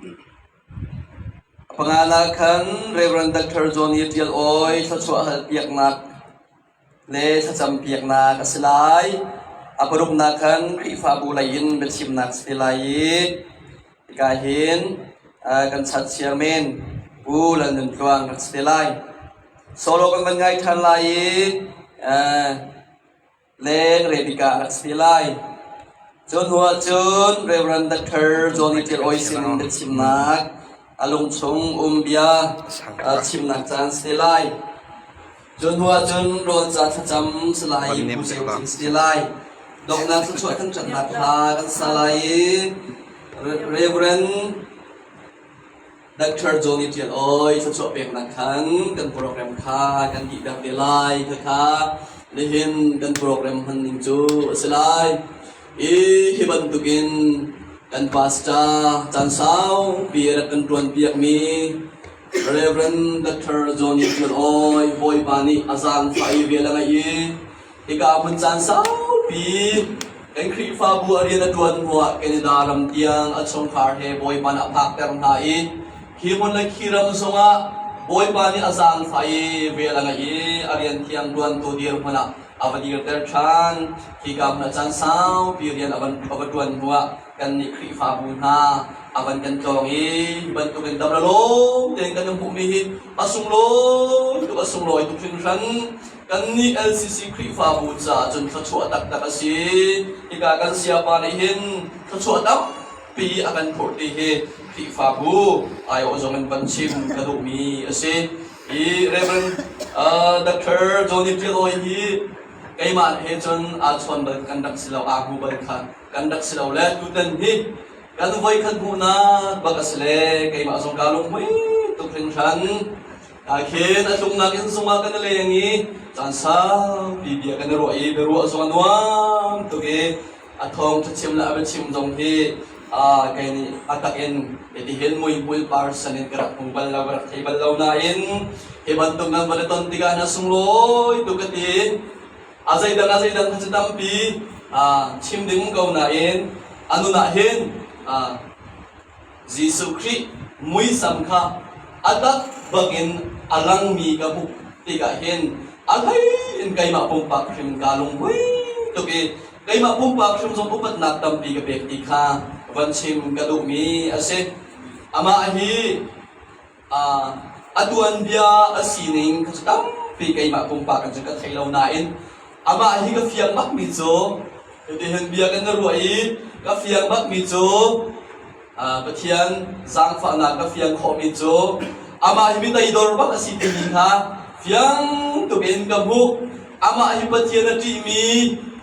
A panganak khan Rev. Dr. Johnny Ṭial Awi thluachuah halpiaknak le thlacam piaknak a si lai. A paruknak khan Khrihfabu lei in biachimnak si te lai i hika hin kan chat chairman Pu Lal Nun Tluang rak si te lai. Solo kan van ngai ṭhan lai i leng Rebecca a rak si lai. Cu hnu ahcun Rev. Dr. Johnny Ṭial Awi sin biachimnak a lungchung um bia chimnak caan si lai. Cu hnu ahcun rawl ca thlacam si lai i Pu Ceu Cin si lai. Donghnak thluachuah thangṭhatnak hla kan sa lai i Rev. Dr. Johnny Ṭial Awi thluachuah peknak khan kan program kha kan dih deuh te lai. Khakha nihin kan program hman ning cu a si lai. I hi bantukin kan pastor caan saupi a rak kan ṭuan piakmi Reverend Dr. Johnny Ṭial Awi Bawipa nih a zaangfah i vel a ngeih i Hika hmun caan saupi kan Khrihfabu a rian a ṭuan hnuah Canada ram tiang a chungkhar he Bawipa nih a phakter hna i khi hmun le khi ram zongah Bawipa nih a zaangfah i vel a ngeih i a rian thiang ṭuantu dirhmun ah a va dirter ṭhan. Hika hmun ah caan saupi rian a va ṭuan hnuah kannih Khrihfabu hna a van kan tlawng i hi bantukin dam le lawm tein kan i hmuhmi hi a sunglawi tuk a sunglawi tuk hringhran. Kannih LCC Khrihfabu caah cun thluachuah taktak a si. Hika kan sayapa nih hin thluachuah tampi a kan phurh ti hi Khrihfabu aiawh zong in van chim ka duhmi a si. Hi Reverend uh, Dr. Johnny Tiloy hi keimah he cun aa chawn bal kan rak si lo, aa hmu bal kha kan rak si lo le tutan hi kan voikhat hmuhnak bak a si le keimah zong kaa lunghmui tuk hringhran. Khin a tlungnak inn zungah kan i leng i caan saupi bia kan i ruah i biaruah zong a nuam tuk i a thawng ṭhachim le a biachim zong hi kei nih a tak in hitihin muihmul parsan in ka rak hmu bal lo, ka rak thei bal lo nain hi bantuk nan van i ton tikah na sunglawi tuk ka ti. A zeidang a zeidang kha cu tampi chim ding ko nain a nun ah hin Jesuh Khrih muisam kha a tak bangin a langmi ka hmuh tikah hin a hlei in keimah pumpak hrim kaa lunghmui tuk i keimah pumpak hrim zong upatnak tampi ka pek ti kha van chim ka duhmi a si. Amah hi a tuanbia a sining kha cu tampi keimah pumpak in cun ka thei lo nain amah hi ka fiang bakmi cu hitihin bia kan i ruah i ka fiang bakmi cu Pathian zaangfahnak ka fiang khawhmi cu amah hi mi toidor bak a si timi kha fiang tuk in ka hmuh. Amah hi Pathian a ṭihmi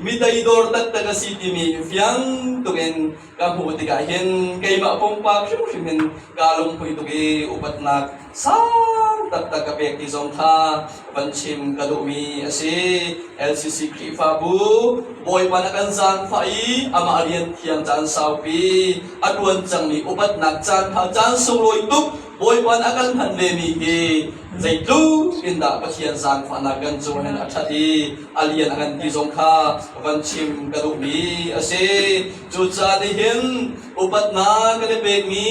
mi toidor taktak a si timi fiang tuk in ka hmuh tikah hin keimah pumpak hrimhrim in kaa lunghmui tuk i upatnak sang taktak ka pek ti zong kha van chim ka duhmi a si. LCC Khrihfabu Bawipa na kan zaangfah i amah rian thiang caan saupi a ṭuan cangmi upatnak caan kha caan sunglawi tuk Bawipa na kan hman vemi hi zeitluk in dah Pathian zaangfahnak kan cung hin a ṭhat i a lian a ngan ti zong kha van chim ka duhmi a si. Cucaah nihin upatnak kan i pekmi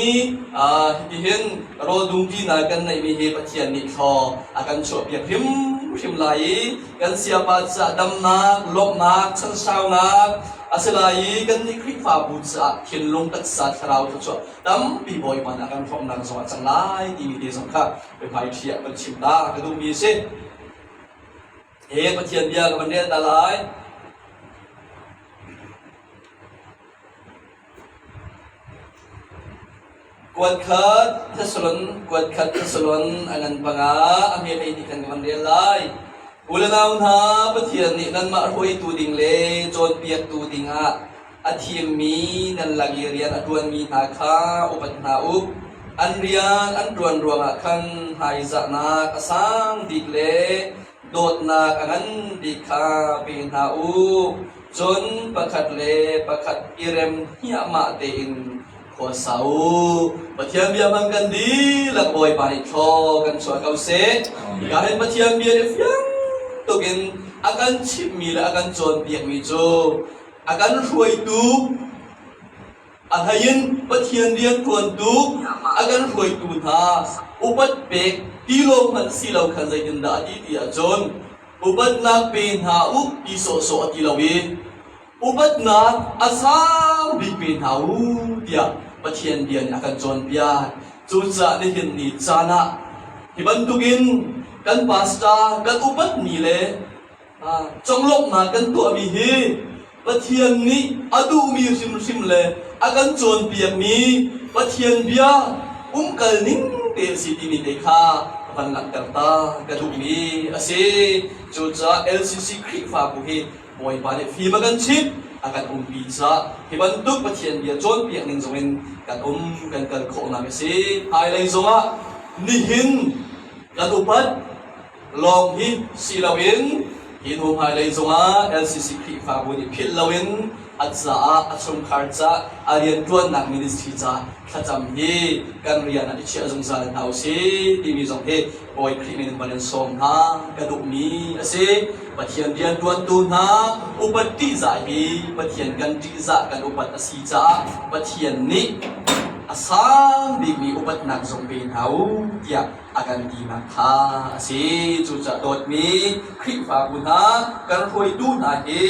hitihin rawl dumṭinak kan neihmi hi Pathian nih thlaw a kan chuahpiak hrimhrim lai i kan siapa caah damnak, lawmhnak, chansaunak a si lai i kannih Khrihfabu caah thinlung taksa thlarau thluachuah tampi Bawipa nih a kan hrawmnak zong a cang lai timi te zong kha biahmaiṭhi ah kan chim ta ka duhmi a si. He Pathian bia ka van rel ta lai. Kuatkhat Thessalon kuatkhat Thessalon a ngan panga a hme hlei nih khan ka van rel lai. U le nau hna, Pathian nih nanmah hruaitu ding le cawnpiaktu dingah a thimmi nan lak i rian a ṭuanmi hna kha upat hna u. An rian an ṭuan ruangah khan hmaizahnak a sang bik le dawtnak a ngan bik kha pe hna u. Cun pakhat le pakhat i rem hniahmah tein khua sa u. Pathian bia hmang kan dihlak Bawipa nih thlaw kan chuah ko seh. Hika hin Pathian bia nih fiang tukin a kan chimhmi le a kan cawnpiakmi cu a kan hruaitu, A hlei in Pathian rianṭuantu a kan hruaitu hna upat pek ti lawng hmanh si lo khan zeitindah a ti ti ahcun upatnak pe hna u ti sawhsawh a ti lo i upatnak a sang bik pe hna u tiah Pathian bia nih a kan cawnpiak. Cucaah nihin ni caan ah hi bantukin kan pastor kan upatmi le conglawmhnak kan tuahmi hi Pathian nih a duhmi hrimhrim le a kan cawnpiakmi Pathian bia umkal ning te a si timi te kha van langhter ta ka duhmi a si. Cucaah LCC Khrihfabu hi Bawipa nih fim a kan chimh, a kan umpi caah hi bantuk Pathian bia cawnpiak ning zongin kan um kan kal khawhnak a si. Hmailei zongah nihin kan upat lawng hi si loin hi hnu hmailei zongah LCC Khrihfabu nih philh loin a caah a chungkhar ca a rianṭuannak ministry ca thlacam hi kan rian ah i chiah zungzal hna usih timi zong hi Bawi Khrih min in van in sawm hna ka duhmi a si. Pathian rianṭuantu hna upat ṭihzah hi Pathian kan ṭihzah kan upat a si caah Pathian nih a sang bikmi upatnak zong pe hna u tiah a kan tinak kha a si. Cucaah dawtmi Khrihfabu hna kan hruaitu hna hi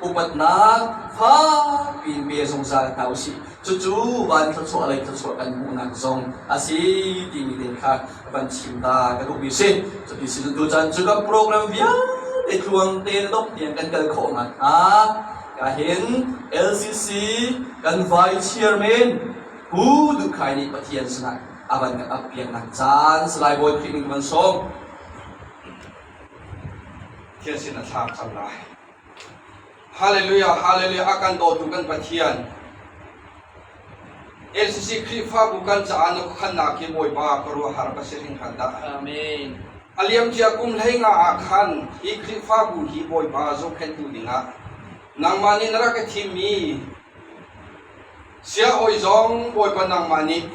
upatnak fakpi in pe zungzal hna usih. Cucu van thluachuah lei thluachuah kan hmuhnak zong a si timi te kha van chim ta ka duhmi si. Cuti si tuchan cu kan program vialte tluang te le dok tiang kan kal khawh nakhnga ka hin LCC kan Vice Chairman Pu Duh Khai nih Pathian sinah a van kan appiaknak caan Salai Bawi Khrih ning van sawm. Pathian sin a thlak cang lai. Hallelujah, hallelujah, a kan dawtu kan Pathian. LCC Khrihfabu kan caah na khuakhannak hi Bawipa ka ruahhar ka si hringhran dah. Amen. A liamcia kum hlei nga ah khan hi Khrihfabu hi Bawipa zohkhenhtu dingah nangmah nih na rak ka thimmi Sia hawi zong Bawipa nangmah nih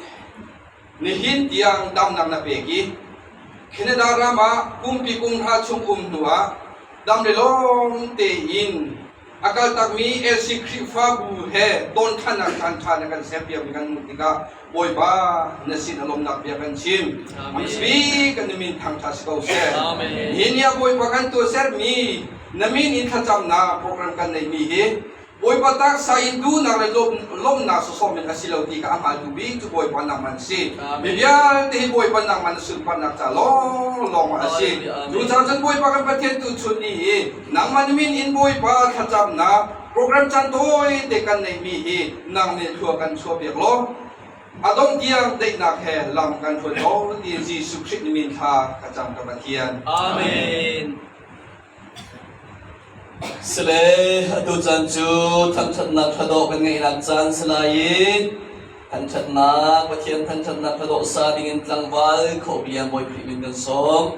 nihin tiang damnak na pek i Canada ram ah kumpi kum hra chung um hnuah dam le lawm tein a kaltakmi LC Khrihfabu he tonṭhannak caan ṭha na kan serpiakmi kan hmuh tikah Bawipa na sin a lawmnak bia kan chim. Amspi kan min thangṭha si ko seh. Nihin ni ah Bawipa kan tuahsermi na min in thlacamnak program kan neihmi hi Bawipa taksa in duhnak le lawmhnak sawsawh men a si lo ti kha a hngaltu bik cu Bawipa nangmah an si. Mi vialte hi Bawipa nangmah na sunparnak ca lawnglawng ah a si. Cucaah cun Bawipa kan Pathian tuchun ni hi nangmah na min in Bawipa thlacamnak program caan tawi te kan neihmi hi nang nih thlua kan chuahpiak law a dongh tiang daihnak he lam kan hruai ko ti Jesuh Khrih na min thla ka cam ka Pathian. Amen. Sile, atu caan cu thangṭhatnak thladawh kan ngeihnak caan si lai i thangṭhatnak, Pathian thangṭhatnak thladawh sa dingin tlangval Khawhbiang Bawi Khrih min kan sawm.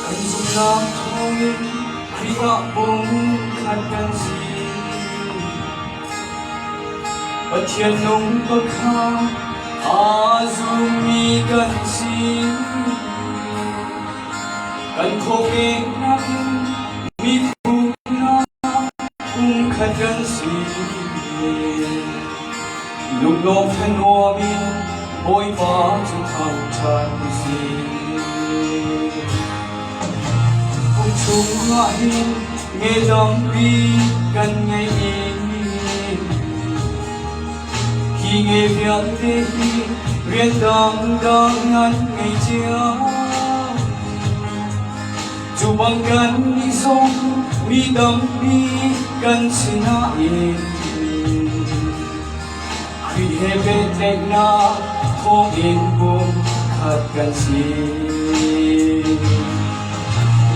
Kan zumhnak thawngin Khrih ah pumkhat kan si. Pathian nung kha aa zummi kan si. Kan thawhkehnak in miphun hna pumkhat kan si. Lunglawm thanuam in Bawipa cu thangṭhat usih. Kum chungah hin nge tampi kan ngei i hi nge vialte hi rian dangdang an ngei cio. Cu bang kannih zong mi tampi kan si nain. Velngeihnak thawngin pumkhat kan si.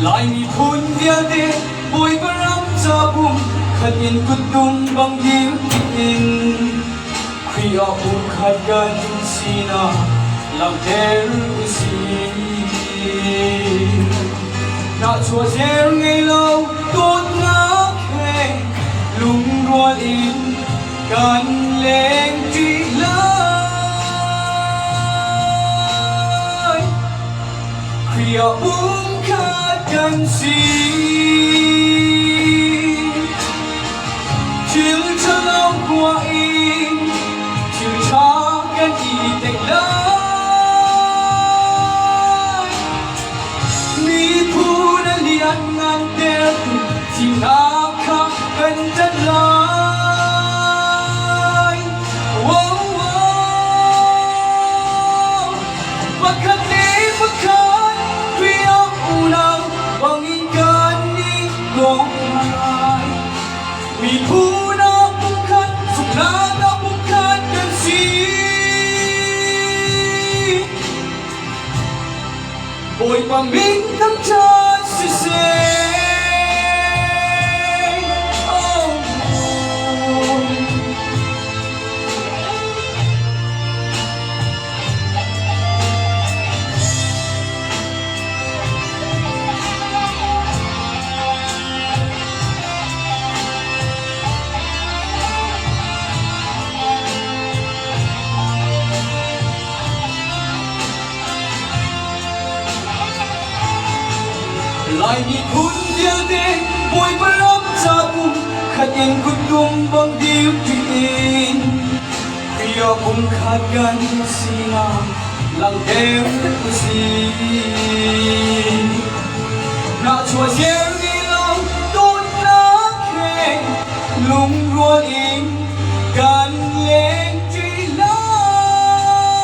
Lai miphun vialte Bawipa ram ca pumkhat in kuttum bang dir in Khrih ah pumkhat kan sinak langhter usih. Nahchuah zer ngei lo dawtnak he lungrual in kan leng ṭi lai. Khrih ah pumkhat kan si. Thil ṭhalo khua in thil ṭha kan i teng lai. Miphun a lianngan tertu thihnak kha kan ṭanh lai. Wow, wow. Pakhat le pakhat Khrih ah unau bangin kan i lawm lai. Miphun ah pumkhat, zumhnak ah pumkhat kan si. Bawipa min thangṭhat siseh. Oh. Lai miphun vialte Bawipa ram ca pum khat in kuttum bang dir ṭi in Khrih ah pumkhat kan sinak langhter usih. Nahchuah zer ni lo dawtnak he lungrual in kan leng ṭi lai.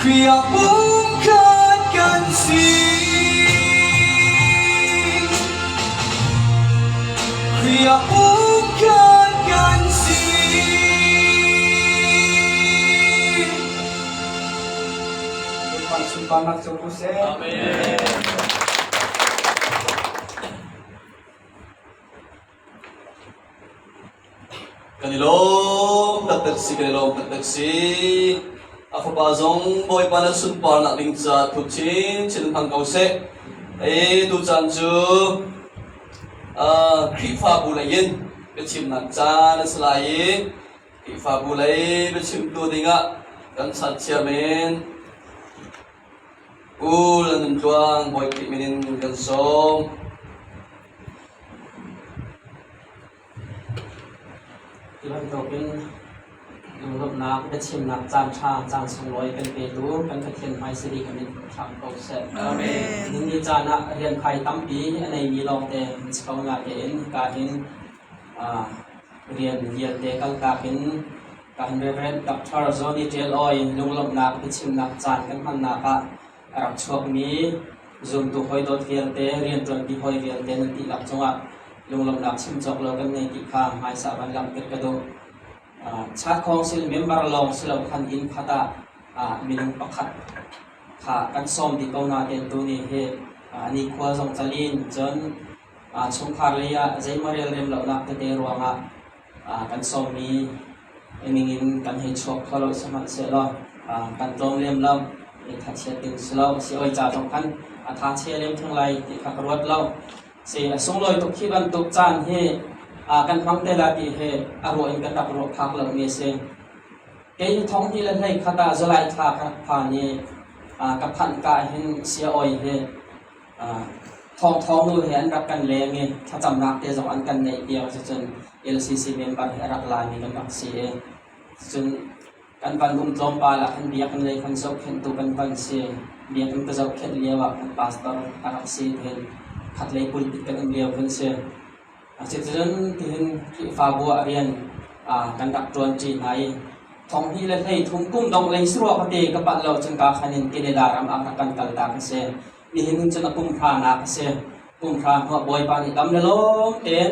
Khrih ah pumkhat kan si. Khrih ah pumkhat kan si. Bawipa sunparnak co ko seh. Amen. Kan i lawm taktak si, kan i lawm taktak si. A fapa zong Bawipa na sunparnak ding ca thup chinchin hmang ko seh. Ei tucaan cu Khrihfabu lei in biachimnak caan a si lai i Khrihfabu lei biachimtu dingah kan chan chairman Pu Lal Nun Tluang Bawi Khrih min in kan sawm. Hi bantukin lunglawmhnak biachimnak caan ṭha caan sunglawi kan petu kan Pathian hmaisari kan in hram ko seh. Amen. Nihin caan ah rian khai tampi a neimi lawngte an si ko natein hika hin rian vialte kaltak in kan Reverend Dr. Johnny Ṭial Awi lunglawmhnak biachimnak caan kan hmannak ah a rak chuakmi zumtu hawidawt vialte, rianṭuanpi hawi vialte nan dihlak cungah lunglawmhnak chim cawk lo kan ngei ti kha hmaisa van langhter ka duh. Chat Council member lawng si lo khan inn khat ah minung pakhat kha kan sawm dih ko nain tuni hi nikhua zong calin cun chungkhar lei ah zeimaw relrem lonak tete ruangah kan sawmmi ningin kan hei chuak kho lo sihmanhsehlaw kan tlawm lem lo i thachiat ding si lo si oi ca zong khan a tha chia lem theng lai ti kha ka ruat lo si a sunglawi tuk hi bantuk caan hi kan hmang te la ti hi a ruah in kan rak ruah phak lo mi a si kei thong hi le hlei khat ah July thla ka rak phan i ka phanh ka hin sia oi hi Thawngthawng nu he an rak kan leng i thlacamnak te zong an kan neih piak cucun LCC member he a rak lami kan rak si i cun kan van um tlawmpal ah khan biakinn lei khan zohkhenhtu kan van si. Biakinn ka zohkhenh lio ah khan pastor a rak si tihin khatlei pulpit kan um lio khan si. Cuticun tihin Khrihfabu ah rian kan rak ṭuanṭi hna i thonghnih le 33 kum dongh lei saruak te ka palh lo cun ka khan in Canada ram ah rak kan kaltak a si. Nihin cun a kum hranak a si. Kum hra hnuah Bawipa nih dam le lawm tein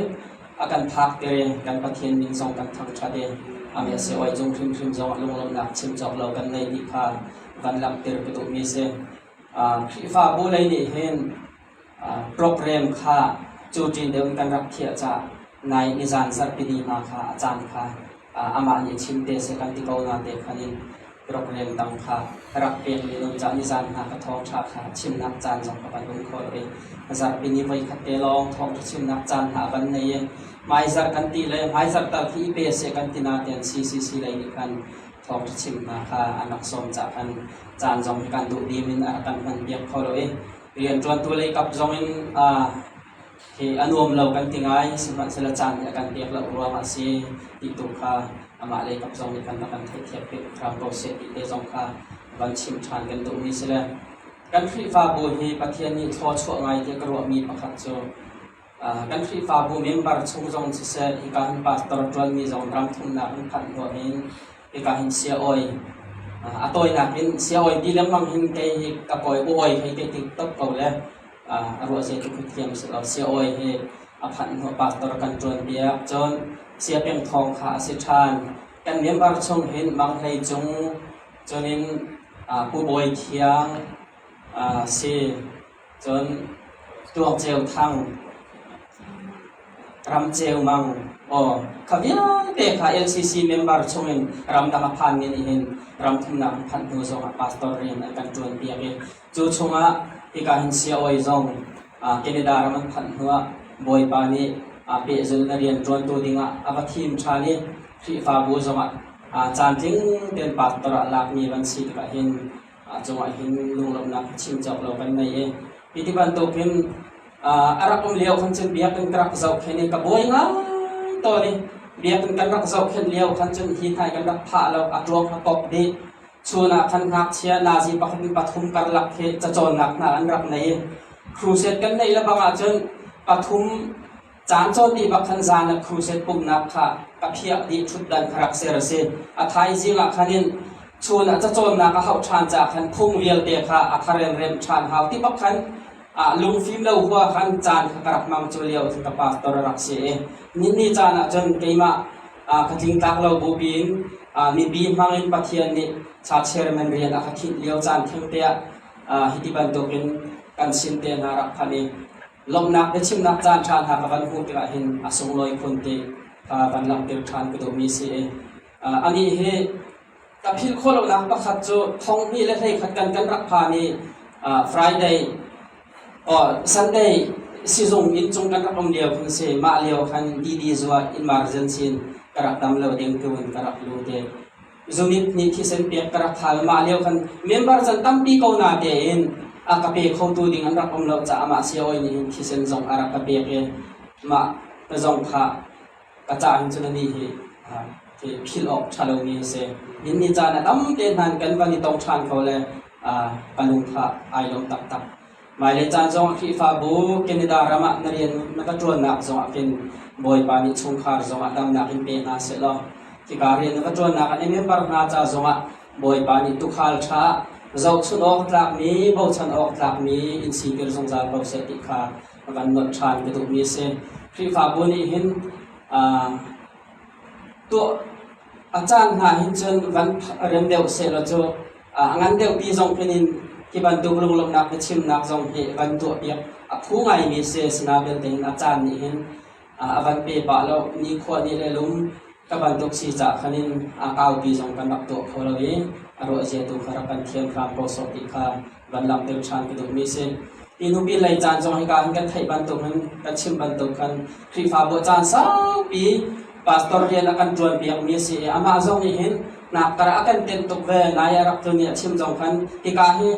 A kan phak ter i kan Pathian min zong kan thangṭhat i amah si oi cung hrimhrim zong ah lunglawmhnak chim cawk lo kan nei ti kha van langhter ka duhmi si. Khrihfabu lei nih hin program kha cu ṭin deuh in kan rak thiah caah nai nizan zarhpini hna kha a caan kha amah nih chim te seh kan ti ko na te khan in program dang kha rak pek mi nun cah nizan hna ka thawngṭha kha chimnak caan zong ka van um kho lo i zarhpini voi khat te lawng thawngṭha chimnak caan hna van nei i hmaizarh kan ti le hmaizarh tal khi i pe seh kan ti na ten CCC lei nih khan thawngṭha chim hna kha an rak sawm cah khan caan zong hi kan duh dim in a rak kan hman piak kho lo i rianṭuantu lei kap zong in hi a nuam lo kan ti ngai. Sihmanhsehlaw caan nih a kan pek lo ruangah a si ti tu kha amah lei kap zong nih khan rak kan theihthiam piak hram ko seh ti te zong kha van chim ṭhan kan duhmi si le kan Khrihfabu hi Pathian nih thlawchuah ngai tiah ka ruahmi pakhat cu kan Khrihfabu member chung zong siseh hika hin pastor ṭuanmi zong ram thumnak in phanh hnawh hin hika hin sia oi a tawinak in sia oi ti lengmang hin kei hi ka kawi u oi hei kei ti top ko le a ruah zei tluk hi thiam si lo. Sia Awi hi a phanh hnu pastor kan ṭuan piak. Cun Sia Peng Thawng kha a si ṭhan. Kan member chung hin Mang Hlei Cung, cun in Pu Bawi Thiang si, cun Tuang Ceu Thang, Ram Ceu Mang, aw kha vialte kha LCC member chungin ramdang a phanmi nih hin ram thumnak an phanh hnu zongah pastor rian an kan ṭuan piak i Cu chungah hika hin Sia-oi zong Canada ram an phanh hnuah Bawipa nih pehzulh na rian ṭuantu dingah a va thim ṭhan i Khrihfabu zongah caantling tein pastor ah lakmi van si tikah hin cungah hin lunglawmhnak chim cawk lo kan nei i hi ti bantukin a rak um lio khan cun biakinn ka rak zohkhenh i ka buai ngai tawn i biakinn kan rak zohkhenh lio khan cun hi hna kan rak phah lo a ṭuang a kok dih. Chun ah khan ngakchia nazi pakhat in pathum karlak khi cacawnnak hna an rak nei i crusade kan neih le bang ahcun pathum caan cawn dih bak khan zan ah crusade pumhnak kha ka phiah dih ṭhutdan kha rak ser a si. A thaizing ah khan in chun ah cacawnnak a hauh ṭhan caah khan phung vialte kha a thar in remh ṭhan hau ti bak khan lungfim lo hua khan caan kha ka rak hmang cu lio cu ka pastor a rak si i ni caan ah cun keimah ka tlingtlak lo bu piin mipi hmang in Pathian nih cha chairman rian a ka khinh lio caan thengte ah hiti bantukin kan sin te hna rak phan i lawmhnak biachimnak caan ṭha hna ka van hmuh tikah hin a sunglawi khun ti kha van langhter ṭhan ka duhmi si i anih hi ka philh khawh lonak pakhat cu thong hnih le hlei khat kan kan rak phan i Friday Sunday sizung inn cung kan rak um lio khan si mah lio khan DD zua emergency in ka rak dam lo ding tu in ka rak lut i zunit nih thisen pek ka rak hal mah lio khan member can tampi ko na tein a ka pe khotu ding an rak um lo caah mah siawi nih hin thisen zong a rak ka pek i mah ka zong kha ka ca hin cun anih hi philh awk ṭha lomi a si. Nin ni caan ah tamte hnan kan van i tong ṭhan kho le ka lung kha ai lawm taktak. Hmailei caan zong Khrihfabu Canada ram ah na rian na va ṭuannak zong ah khin Bawipa nih chungkhar zong ah damnak in pe hna seh law hika rian na va ṭuannak ah na member hna ca zong ah Bawipa nih tuukhal ṭha zohchunh awk tlakmi bochan awk tlakmi in siter zungzal ko seh ti kha van nolh ṭhan ka duhmi a si. Khrihfabu nih hin tuah a caan hna hin cun van rem deuh sehlaw cu a ngan deuhpi zong khin in hi bantuk lunglawmhnak biachimnak zong hi van tuahpiak a phu ngaimi si. Asinain belte hin a caan nih hin a van pe pah lo. Nikhua nih le lum ka bantuk si caah khan in a kaupi zong kan rak tuah kho lo i a ruahzia tu kha rak kan thiam hram ko sawh ti kha van langhter ṭhan ka duhmi si. Hi nupi lei caan zong hika hin kan theih bantuk in kan chim bantuk khan Khrihfabu caan saupi pastor rian a kan ṭuan piakmi a si i amah zong nih hin nak kar a kan tenh tuk ve nai a rak tlun i a chim zong khan hika hi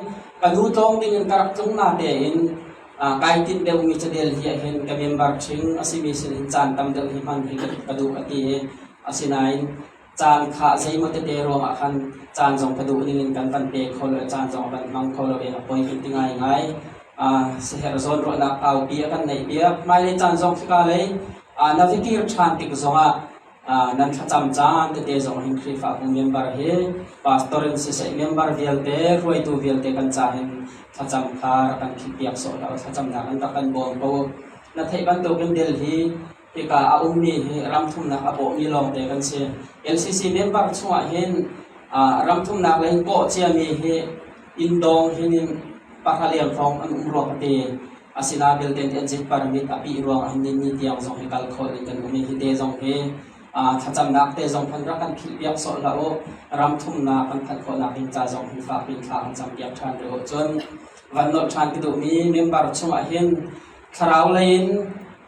ka nu tlawng ding in ka rak tlung na tein kai tinh deuhmi cadel hi ahhin ka member ṭhing a simi sin hin caan tam deuh hi hman hi ka duh a ti i asinain caan kha zeimaw tete ruangah khan caan zong ka duh ning in kan van pe kho lo i caan zong a van hmang kho lo i a poi kan ti ngaingai. Siherh zawnruahnak kaupi a kan neih piak. Hmailei caan zong khika lei na va kir ṭhan tik zongah nan thlacam caan tete zong hin Khrihfabu member hi pastor in siseh member vialte hruaitu vialte kan ca hin thlacam kha rak kan phih piak sawh hlah u. Thlacamnak in rak kan bawm ko u. Na theih bantukin Delhi. Hika a ummi hi ramthumnak a bawhmi lawngte kan si. LCC member chungah hin ramthumnak lei in kawh ciami hi inndawng hin in pahra leng hrawng an um rua ka ti. Asina belte an zit permit a pih ruang ah hin ni tiang zong hi kal khawh in kan um i hi te zong hi thlacamnak te zong khan rak kan philh piak sawh hlah u. Ramthumnak kan phanh khawhnak ding ca zong hin fak piin thla kan cam piak ṭhan rih u. Cun van nolh ṭhan ka duhmi member chungah hin thlarau lei in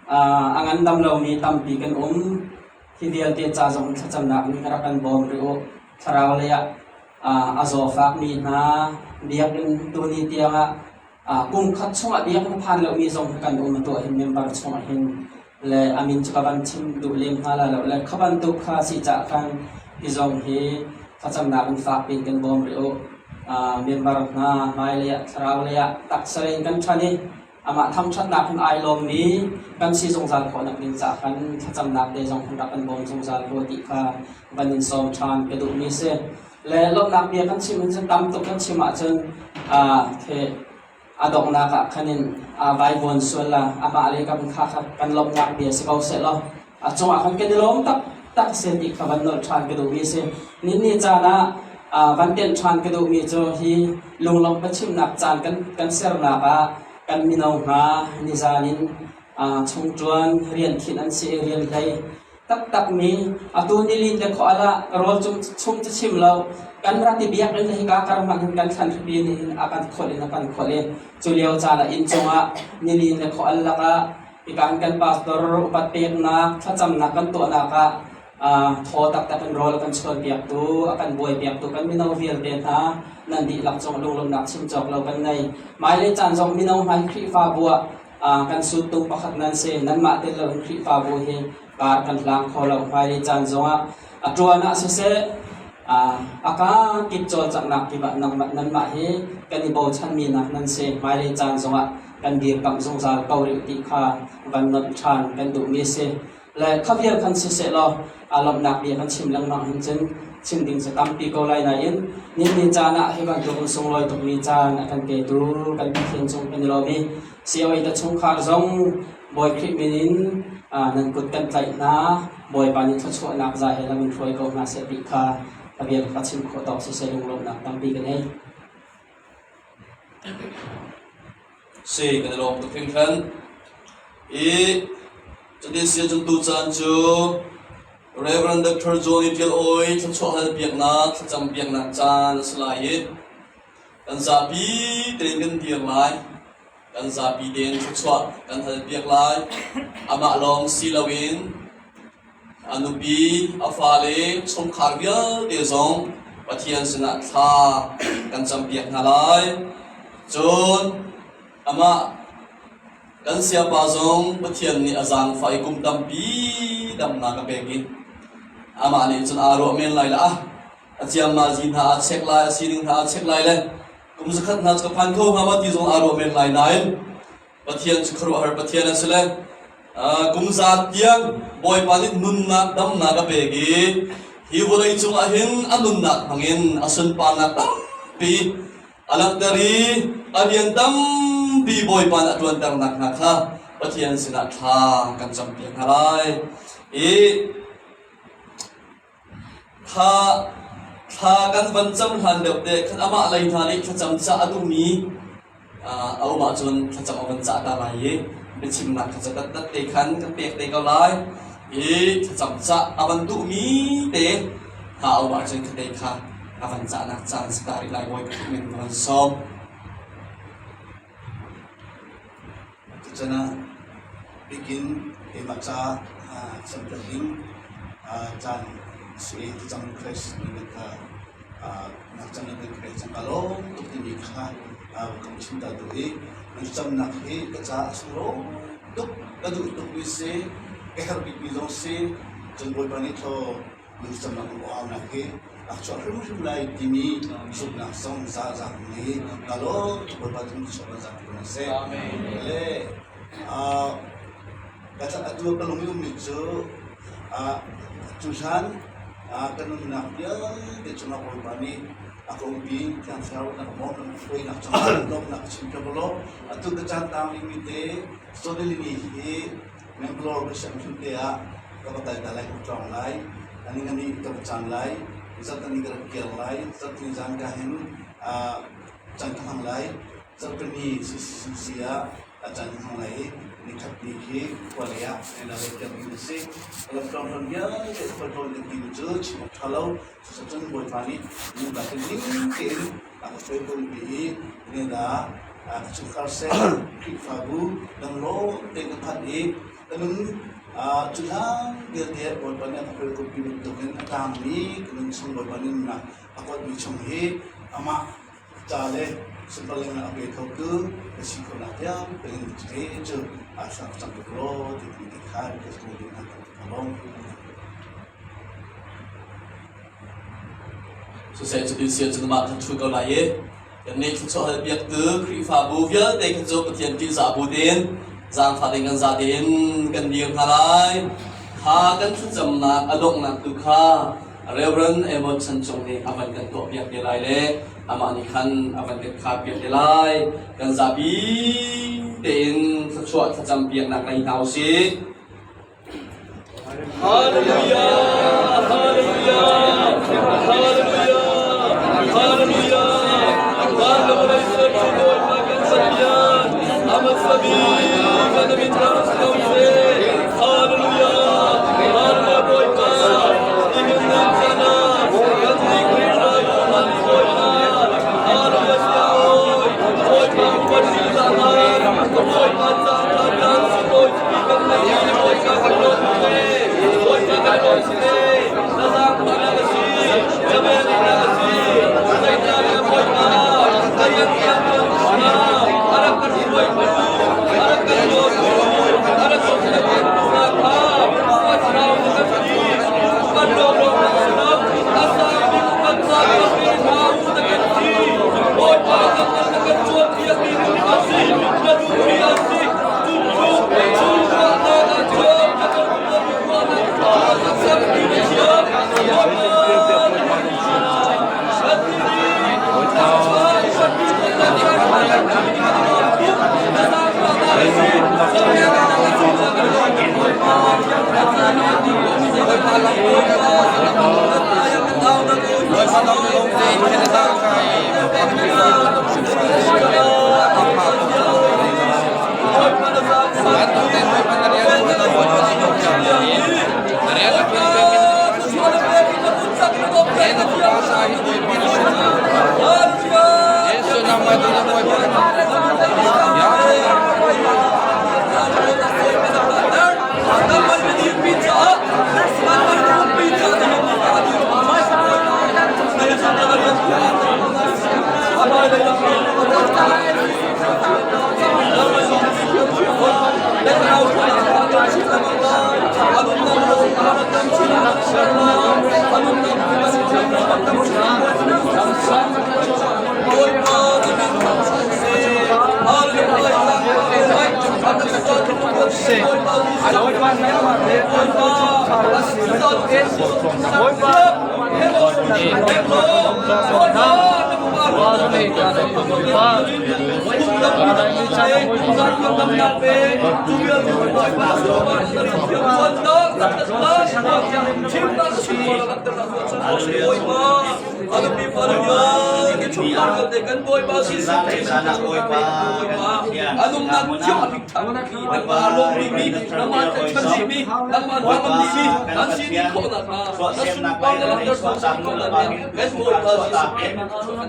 a ngandam lomi tampi kan um. Hi vialte ca zong thlacamnak nih rak kan bawm rih u. Thlarau lei ah a zawfakmi hna biakinn tuni tiangah kum khat chungah biakinn phan lomi zong hi kan um. Atu hin member chungah hin le a min cu ka van chim duh lem hna lai lo le kha bantuk kha si cah khan hi zong hi thlacamnak in fak piin kan bawm rih u. Member hna hmailei ah thlarau lei ah taksa in kan ṭhan i amah thangṭhatnak hin ai lawmmi kan si zungzal khawhnak ding caah khan thlacamnak te zong khan rak kan bawm zungzal ko ti kha van in sawm ṭhan ka duhmi si. Le lawmhnak bia kan chim hin cun tam tuk kan chim ahcun the a donghnak ah khan in vaivuan sual la amah le kan kha kha kan lawmhnak bia si ko seh law a cungah khan kan i lawm taktak si ti kha van nolh ṭhan ka duhmi si. Ninni caan ah van tenh ṭhan ka duhmi cu hi lunglawmh biachimnak caan kan sernak ah kan mino hna nizan in chungṭuan rian khinh an si i rian hlei taktakmi atu nilin le khual ah rawl chung cu chim lo kan rat i biakinn hika kar hmanh hin kan thlan hripi nih hin a kan kholh in a kan kholh i cu lio caan ah inn cungah nilin le khual lakah hika hin kan pastor upat peknak thlacamnak kan tuahnak ah thaw taktak in rawl a kan chuanpiaktu a kan buaipiaktu kan mino vialte hna nan dihlak cung lunglawmhnak chim cawk lo kan nei. Hmailei caan zong mino hna hi Khrihfabu ah kan suttung pakhat nan si. Nanmah tel loin Khrihfabu hi kar kan hlang kho lo. Hmailei caan zongah a ṭuan ah siseh a kaa kip cawlcanghnak kip ah nanmah hi kan i bochanmi nak nan si. Hmailei caan zongah kan dirkamh zungzal ko rih ti kha van nolh ṭhan kan duhmi a si. Le kha vial khan siseh law aa lawmhnak bia kan chim lengmang hin cun chim ding cu tampi ko lai nain nihin caan ah hi bantuk in sunglawi tukmi caan a kan petu kan Pathian cung kan i lawm i COA te chungkhar zong Bawi Khrih min in nan kut kan tlaih hna. Bawipa nih thluachuahnak za he lam in hruai ko hna seh ti kha a bia ka chim khawh tawk siseh lunglawmhnak tampi ka ngei. Si kan i lawm tuk hringhran. I cutin si ahcun tucaan cu Reverend Dr. Johnny Tial Awi thluachuah hal piaknak, thlacam piaknak caan a si lai i kan zapi tein kan dir lai. Kan zapi tein thluachuah kan hal piak lai. Amah lawng si loin A nupi, a fale, chungkhar vialte zong Pathian sinah thla kan campiak hna lai. Cun amah kan siapa zong Pathian nih a zaangfah i kum tampi damnak a pek i amah nih cun aa ruah men lai le ah a ciammazi hna aa check lai, a sining hna aa check lai le kum zakhat hna cu ka phan kho hnga maw ti zong aa ruah men lai nain Pathian cu khuaruahhar Pathian a si le kum za tiang Bawipa nih nunnak damnak a pek i hi vawlei cungah hin a nunnak hmangin a sunparnak tampi a langhter i a rian tampi Bawipa nih a ṭuanternak hna kha Pathian sinah thla kan campiak hna lai. I Kha thla kan van cam hlan deuh te khan amah lei hna nih thlacam cah a duhmi a um ahcun thlacam a van cah ta lai i biachimnak kha catat te khan kan pek te ko lai i thlacam cah a van duhmi te hna a um ahcun kha te kha a van cahnak caan si ta rih lai Bawi Khrih min ka van sawm. Tuchan ah bikin keimah caah camter ding caan a si i thlacam request na ka nak cang na kan pek cang ka lawm tuk timi kha kan chim ta duh i thlacamnak hi ka caah a sunglawi tuk ka duh tukmi si ka herh bikmi zong si cun Bawipa nih thaw Thlacamnak aunak hi a chuak hrimhrim lai timi zumhnak zong zaang nih ka lawm tuk Bawipa cu chuak kan zapi ko seh. Le ka atu ka lung i ummi cu cuhlan ka nunnak vialte cungah Bawipa nih a ka umpi Thiang Thlarau na ka bawmh na ka hruainak cungah lawmhnak ka chim piak law atu ka caan tang dingmi te Sonalini hi. Bangalore ka sianginn te ah ka va kal ta lai, ka tlawng lai. Ningani ka va cam lai. Zarhteni ka rak kir lai. Zarhteni zan ka hin caan ka hmang lai. Zarhpini CCC ah a caan ka hmang lai i nikhat ni khi khua lei ah na lei kir ding a si. Lam tlawng tlawng vialte khual tlawn kan timi cu chim awk ṭha lo. Cucun Bawipa nih muka cu ning tein a ka hruai ko ti i Canada ka chungkhar seh Khrihfabu dang lawng tein ka phanh i ka nun cu hlan vialte Bawipa nih a ka hruai ko ti bantukin a tangmi ka nun chung Bawipa nih nunnak a kuatmi chung hi amah ca le sunparling a pe khotu ka si khawhnak tiang pengin cu cu aa sak cang tuk law ti ti kha request ka duh hna. Siseh cutin si ahcun mah kha ṭhu ko lai i kannih thluachuah halpiaktu Khrihfabu vialte kha cu Pathian ṭihzah bu tein zaangfah ding kan za tein kan dir hna lai. Kha kan thlacamnak a donghnak tu kha Reverend Amos Chan Cung nih a van kan tuahpiak te lai le amah nih khan a van kan kharpiak te lai. Kan zapi tein thluachuah thlacam piaknak ngei hna u sih. Hallelujah! Hallelujah! Hallelujah! Hallelujah! Van le vawlei sertu Bawipa kan Pathian, a hmasa bik kan min rak si ko seh. Hallelujah! Hallelujah Bawipa, nihin nan chan ah kan nih Khrihfabu han Bawipa, Hallelujah Siabawi, Bawipa upat ṭihzah nan, Bawipa caan kha kan sunglawi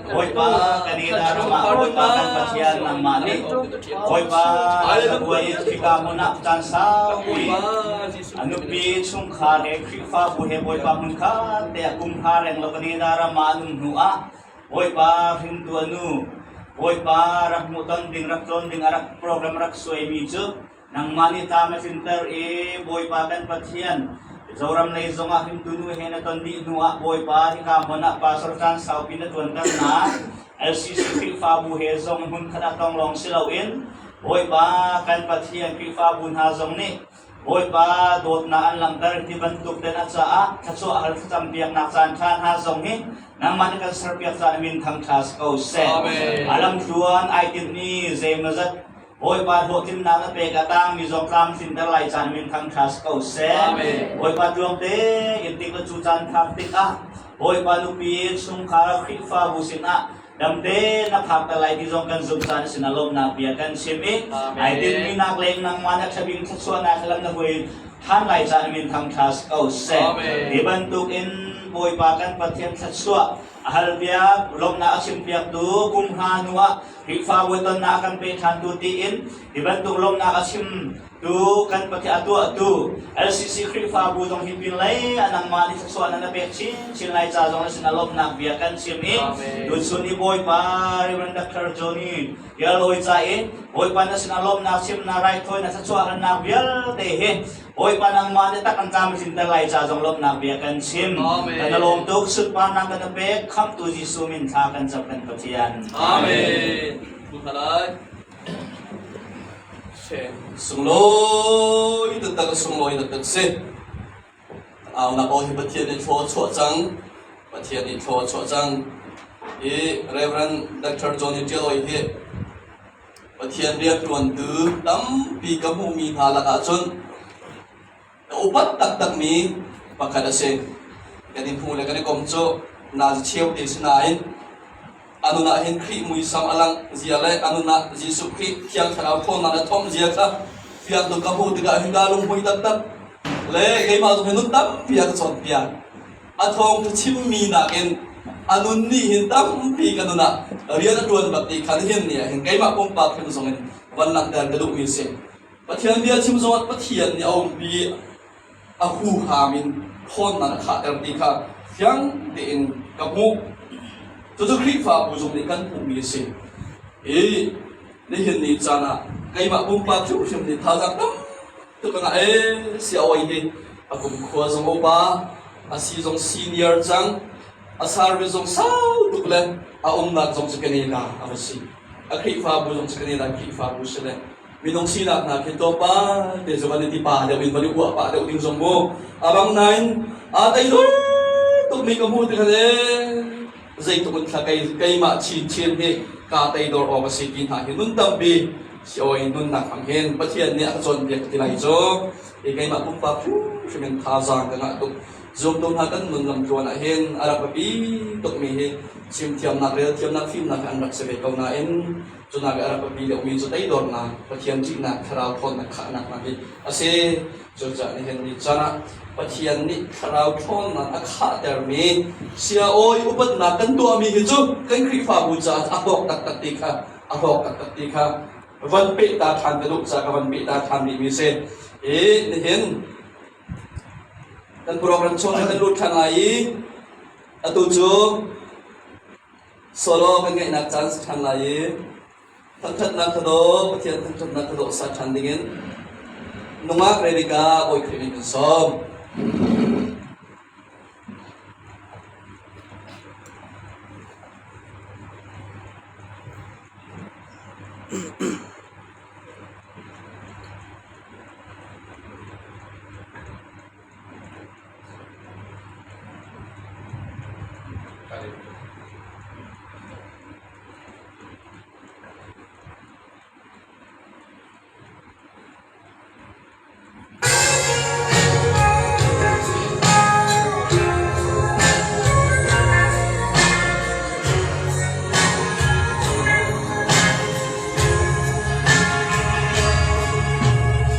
Bawipa kan i ram ah Bawipa kan Pathian nangmah nih Bawipa zabuai in khika hmun ah caan saupi a nupi chungkhar he Khrihfabu he Bawipa hmun khat te ah kum hra reng lo kan i ram ah an um hnu ah Bawipa hringtu a nu Bawipa rak hmuhton ding rak tlawn ding a rak program rak suaimi cu Nangmah nih tlam a tlinter i Bawipa kan Pathian, Zoram lei zongah hringtu nu he na ton dih hnuah Bawipa hika hmun ah pastor caan saupi na ṭuanter hna. LCC Khrihfabu he zong hmunkhat ah tong lawng si loin Bawipa kan Pathian Khrihfabu hna zong nih Bawipa dawtnak an langhter ti bantuk ten a caah thluachuah hal thlacam piaknak caan ṭha hna zong hi nangmah nih kan serpiak caan min thangṭha si ko seh. Alam tluan ai tinhmi zeimawzat. Bawipa hlawhtlinnak na pek a tangmi zong tlamtlinter lai caan min thangṭha si ko seh. Amen. Bawipa tluang tein tik le cu caan phak tikah Bawipa nupi chungkhar Khrihfabu sinah damte na phak te lai ti zong kan zumh caan sin a lawmhnak bia kan chim i Amen. ai tinhmi nak leng nangmah na ṭhabing thluachuahnak lam na hui ṭhan lai caan min thangṭha si ko seh. Amen. Hi bantukin Bawipa kan Pathian thluachuah a halpiak lawmhnak a chimpiaktu kum hna hnu ah Khrihfabu tonnak a kan pe ṭhantu tiin hi bantuk lawmhnak a chimtu kan Pathian a tuahtu LCC Khrihfabu zong hi pinlei a nangmah nih thluachuah na pek chinchin lai ca zong na sinah lawmhnak bia kan chim i Amen. tuchun i Bawipa Reverend Dr. Johnny Yaloi ca i Bawipa na sinah lawmhnak chimnak raithawinak thluachuah hannak vialte hi Bawipa nangmah nih tak an tlamtlinter lai ca zong lawmhnak bia kan chim. Amen. Kan lawm tuk sunparnak kan pek khamhtu Jesuh min thla kan cam kan Pathian. Amen. Thu thalai. Sunglawi taktak sunglawi taktak si. Aunak aw hi Pathian nih thlaw chuah cang. Pathian nih thlaw chuah cang. I Reverend Dr. Johnny Tialoi hi Pathian rianṭuantu tampi ka hmuhmi hna lakah cun ka upat taktakmi pakhat a si. Kan i hmu le kan i kom cu nazi cheu te si nain a nun ah hin Khrih muisam a langh zia le a nun ah Jesuh Khrih Thiang Thlarau ṭhawnnak le thawmh zia kha fiang tuk ka hmuh tikah hin kaa lunghmui taktak le keimah zong hi nun tampi a ka cawnpiak. A thawngṭha chimmi nakin a nun nih hin tampi ka nun ah rian a ṭuan bak ti kha nihin ni ah hin keimah pumpak hrim zong in van langhter ka duhmi a si. Pathian bia chim zongah Pathian nih a umpi a huham in ṭhawnnak a khahter ti kha fiang tein ka hmuh. Cucu Khrihfabu zong nih kan hmuhmi a si. I nihin ni caan ah keimah pumpak hrimhrim nih thazaang tam tuk ka ngah ee si a oi hi a kumkhua zong upa a si zong senior cang a service zong sau tuk le a umnak zong cu Canada a va si a Khrihfabu zong cu Canada Khrihfabu si le minung sinak hna khi tlawmpal te cu van i ti pa deuh in van i uah pah deuh ding zong mu a bang nain aa tei tuk mi ka hmu ti khan ee zeitluk in thla kei keimah chinchin hi kaa teidor awk a si ti hna hi nun tampi si oi nunnak hmang hin Pathian nih a ka cawnpiak ti lai cu i keimah pumpak hrimhrim in thazaang ka ngah tuk zumtu hna kan nun lamtluan ah hin a rak biapi tukmi hi chimthiamnak relthiamnak fimnak an rak si ve ko nain cunak a rak biapi deuhmi cu teidornak Pathian ṭihnak thlarau ṭhawnnak khahnak hna hi a si. Cucaah nihin ni caan ah Pathian nih thlarau ṭhawnnak a khahtermi sia-awi upatnak kan tuahmi hi cu kan Khrihfabu caah a hlawk taktak ti kha a hlawk taktak ti kha van pehta ṭhan ka duh caah ka van pehta ṭhan rihmi a si. I nihin kan program chung kan lut ṭhan lai i atu cu solo kan ngeihnak caan si ṭhan lai i Thangṭhatnak kha daw, Pathian thangṭhatnak kha dawh sa ṭhan dingin nungak Rebecca Bawi Khrih nih kan sawm.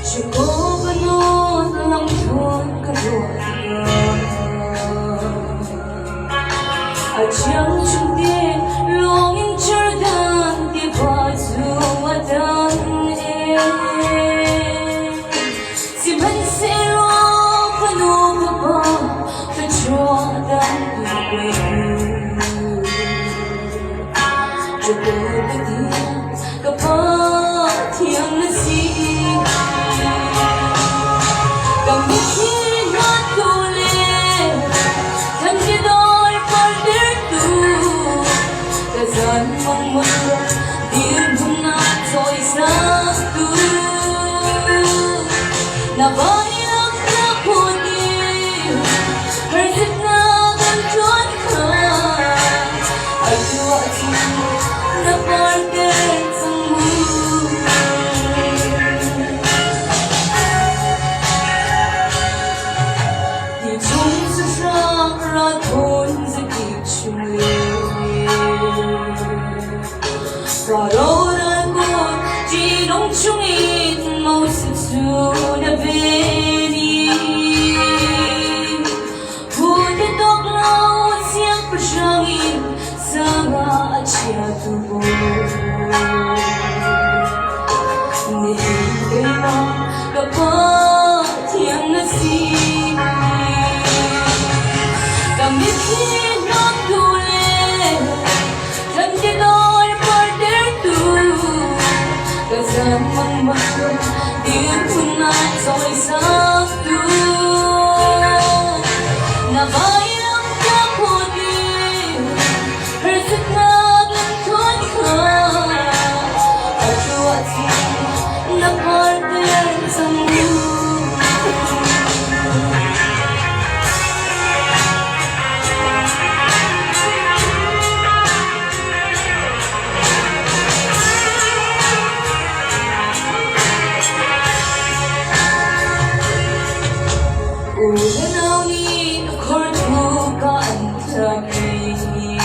Cukup lamtluan ka ruah tikah. Nicung sahrang rathun zakip chung le Faro ralkut ṭihnung chungin Moses cu na ven i Phu tawk lo siangpahrang in sanga a chiatu bawi. Nihin keimah ka Pa thiang na si. Ka mitthli hnawmtu le thante nawl partertu ka zaangmang dirhmun ah cawisaktu na vailam ka phawt i harsatnak lamthluan kha atu ahcun na parter cang mu. U le nau nih khor thuk ah an thlak i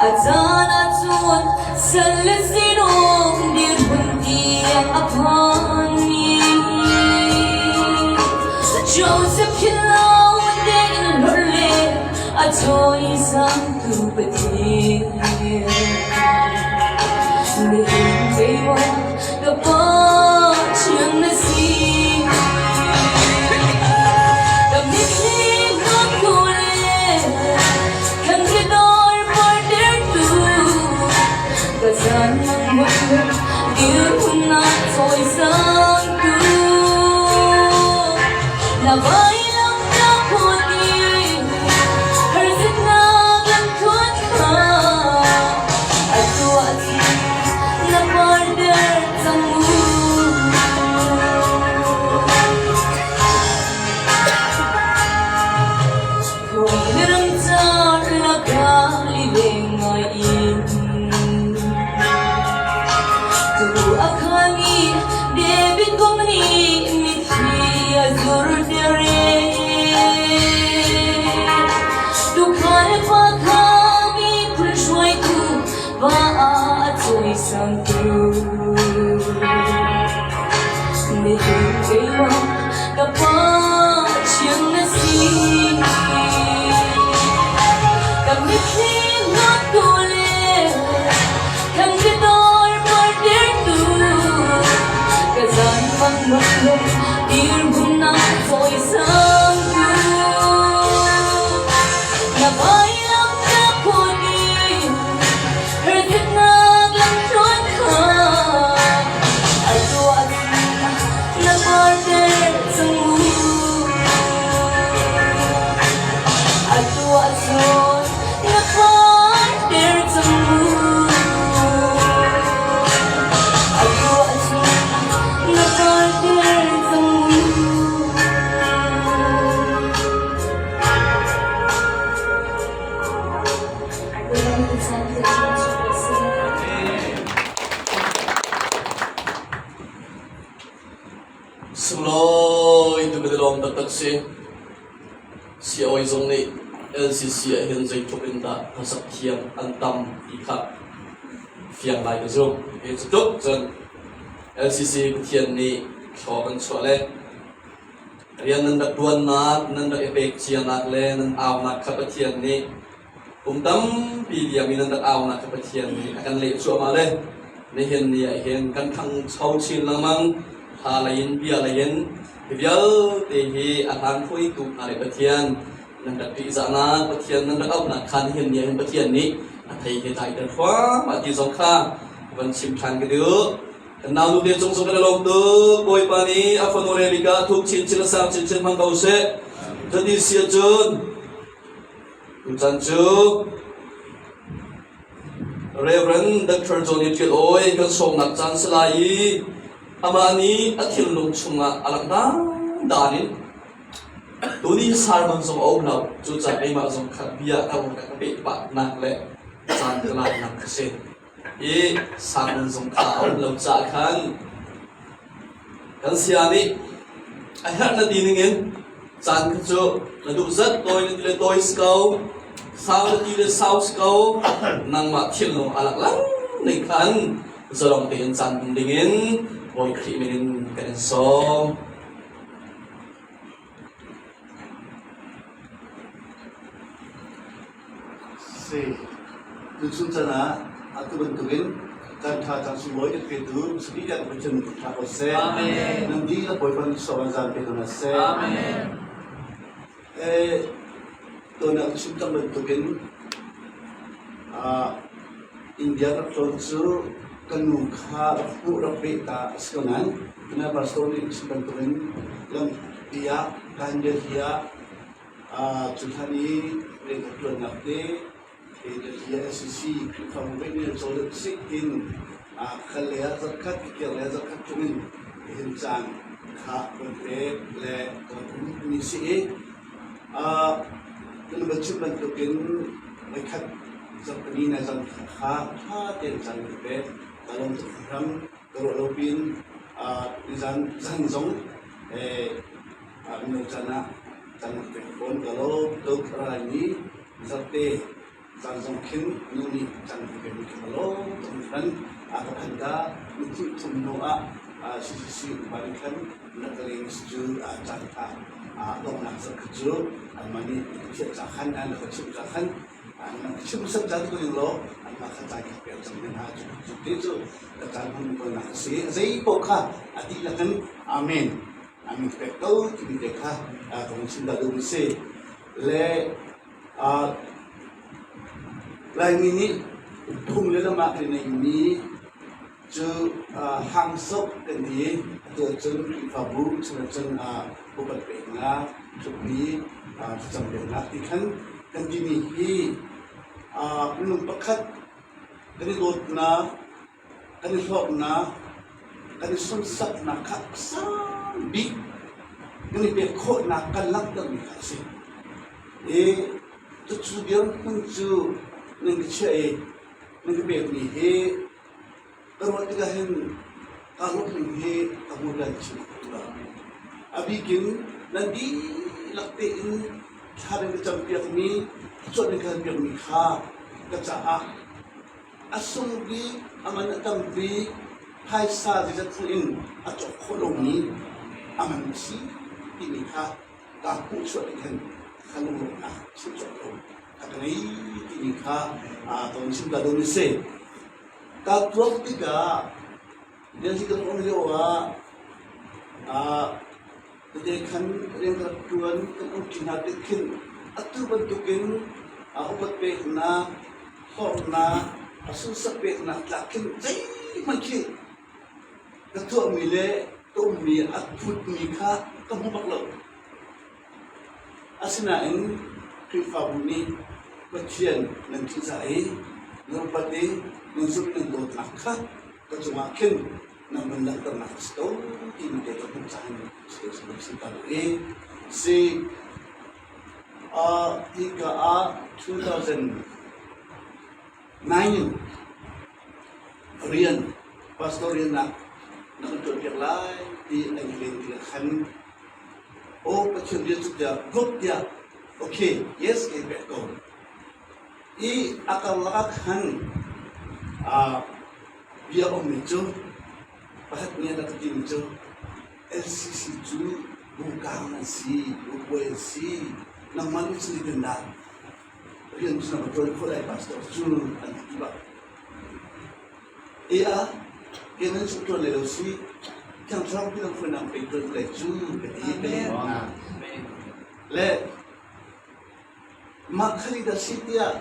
a caan ahcun sal le sinum dirhmun tiang a phanmi Joseph philh lo tein hlorh le a cawisangtu Pathian. Nihin keimah ka Pa thiang na si. Ka mitthli hnawttu le kan ridawr partertu ka zan nangmah dirhmun ah cawisangtu na vailam ka phawt i harsatnak lamthluan kha atu ahcun na parter cang mu. Ram car lakah lileng ngai in Tu a khami David kong nih mitthli a zurter Tuukhal pa kha miphun hruaitu va ah a cawisangtu. Nihin keimah ka Pa thiang na si. Ka mitthli hnawttu le kan ridawr partertu ka zaanmang lung dirhmun ah cawisangtu. Na vailam ka phawt i harsatnak lamthluan kha atu ahcun na parter cang mu. Atu ahcun na parter cang mu. Atu ahcun na parter cang mu. Sunglawi tu kan i lawm taktak si. COA zong nih LCC ah hin zeitluk in dah hlasak thiam an tam ti kha fiang lai ka zumh. Hi cu tuk cun LCC Pathian nih thlaw kan chuah le Rian nan rak ṭuannak, nan rak i pek cianak le nan aunak kha Pathian nih kum tampi liam i nan rak aunak kha Pathian nih a kan leh cuahmah le nihin ni ah hin kan ṭhangcho chin lengmang. Hla lei in bia lei in hi vialte hi a hlan hruaitu hna le Pathian nan rak ṭihzahnak, Pathian nan rak auhnak kha nihin ni ah hin Pathian nih a thei he tlaiter thluahmah ti zong kha van chim ṭhan ka duh. Kan nau nu te cung zong kan i lawm tuk. Bawipa nih a fanu le bik ah thuk chinchin le sang chinchin hmang ko seh. Cuti si ahcun tuchan cu Reverend Dr. Johnny Ṭial Awi kan sawmnak caan si lai i amah nih a thinlung chungah a langh dandan in tuni sermon zong a um lo. Cucaah keimah zong kha bia ka ka peh pahnak le caan ka laknak ka si. I sermon zong kha a um lo caah khan kan saya nih a herh na ti ningin. Caan kha cu na duh zat tawi na ti le tawi si ko, sau na ti le sau si ko, nangmah thinlung a lak lang ning khan zalong tein caan hman dingin Bawi Khrih min in kan in sawm. Si. Tuchun chan ah atu bantukin kan tha cang sunglawi kan petu Sadi kan Pathian min ṭha ko seh. Amen. Nan dihlak Bawipa nih sawm an zan pe ko hna seh. Amen. Eh, tuan ah chim cang bantukin ah India rak tlawn cu kan nu kha rak hmuh rak beh ta a si ko nain tuna pastor nih chim bantukin lampi ah kan Delhi ah Cu hlan i rian ka ṭuannak te hi SEC Khrihfabu veih nih an cawl sik in kal lei ah zarhkhat, kikir lei ah zarhkhat tlung in nihin caan kha kan pek le kan ummi si i kan van chim bantukin voikhat zarhpini nai zan kha ṭha tein caan kan pek. Ka lawm tuk hram. Ka ruah lo pin nizan zan zong mino caan ah caan rak pek fawn ka lawm tuk. A rai mi zarhte zan zong khin nu nih caan ka pekmi khi ka lawm tuk hringhran. A ka phan ta mithi thum hnu ah CCC upa nih khan na ka leng si cu caan kha donghnak zarh kha cu anmah nih ka thiah ca khan na ka chimh ca khan an ka chimh sat caan ko ning law anmah kha caan kha pek cang men hna cu cu te cu ka caan hman tawnnak a si. Zei paoh kha a dihlak in Amen. Amen pek ko timi te kha ka vun chim ta duhmi si. Le Laimi nih phung le lam ah kan neihmi cu hangsoh kan ti i atu ahcun Khrihfabu chung ahcun upat peknak, tlukmi thlacam peknak ti khan kan timi hi minung pakhat kan i dawtnak kan i hlawknak, kan i sunsaknak kha a sang bik kan i pek khawhnak kan langhtermi kha a si. I cucu dirhmun cu nan ka chiah i nan ka pekmi hi ka ruah tikah hin kaa lawmhning hi ka hmu lan chin kho lo. A bikin nan dihlak tein thla nan ka campiakmi, thluachuah nan ka halpiakmi kha ka caah A sung bik, a man a tam bik, phaisa zeizat thil in a cawk khawh lomi a man a si timi kha kaa hmuhchuah ning hin ka lunglawmhnak chim cawk lo ka ka ngei timi kha ka vun chim ta dawh ni si. Kaa tuak tikah Delhi kan um lio ah Tete khan rian ka rak ṭuan, kan umṭi hna tik khin atu bantukin upat peknak, hlawknak, a sunsak peknak tlak khin zeihmanh khi ka tuahmi le ka ummi a phutmi kha ka hmu bak lo. Asinain Khrihfabu nih Pathian nan ṭihzah i nan upat i nan zumh nan dawtnak kha ka cungah khin nan van langhternak a si ko timi te ka hmuh caan si ta i si hika ah 2009 rian pastor rian ah na kan ṭuan piak lai ti an i len tikah khan aw Pathian rian cu tiah good tiah okay yes kei pek ko i a karlak ah khan Bia ummi cu pakhat nih a rak timi cu LCC cu bungkang an si, bubuai an si, nangmah nih cun zeitindah rian cu na va ṭuan khawh lai pastor cu an ti bak. E ah ke nan cu ṭuan lai lo si, Thiang Thlarau pi lamhruainak pei ṭuan lai cu ka ti ka Le mah kha nih si tiah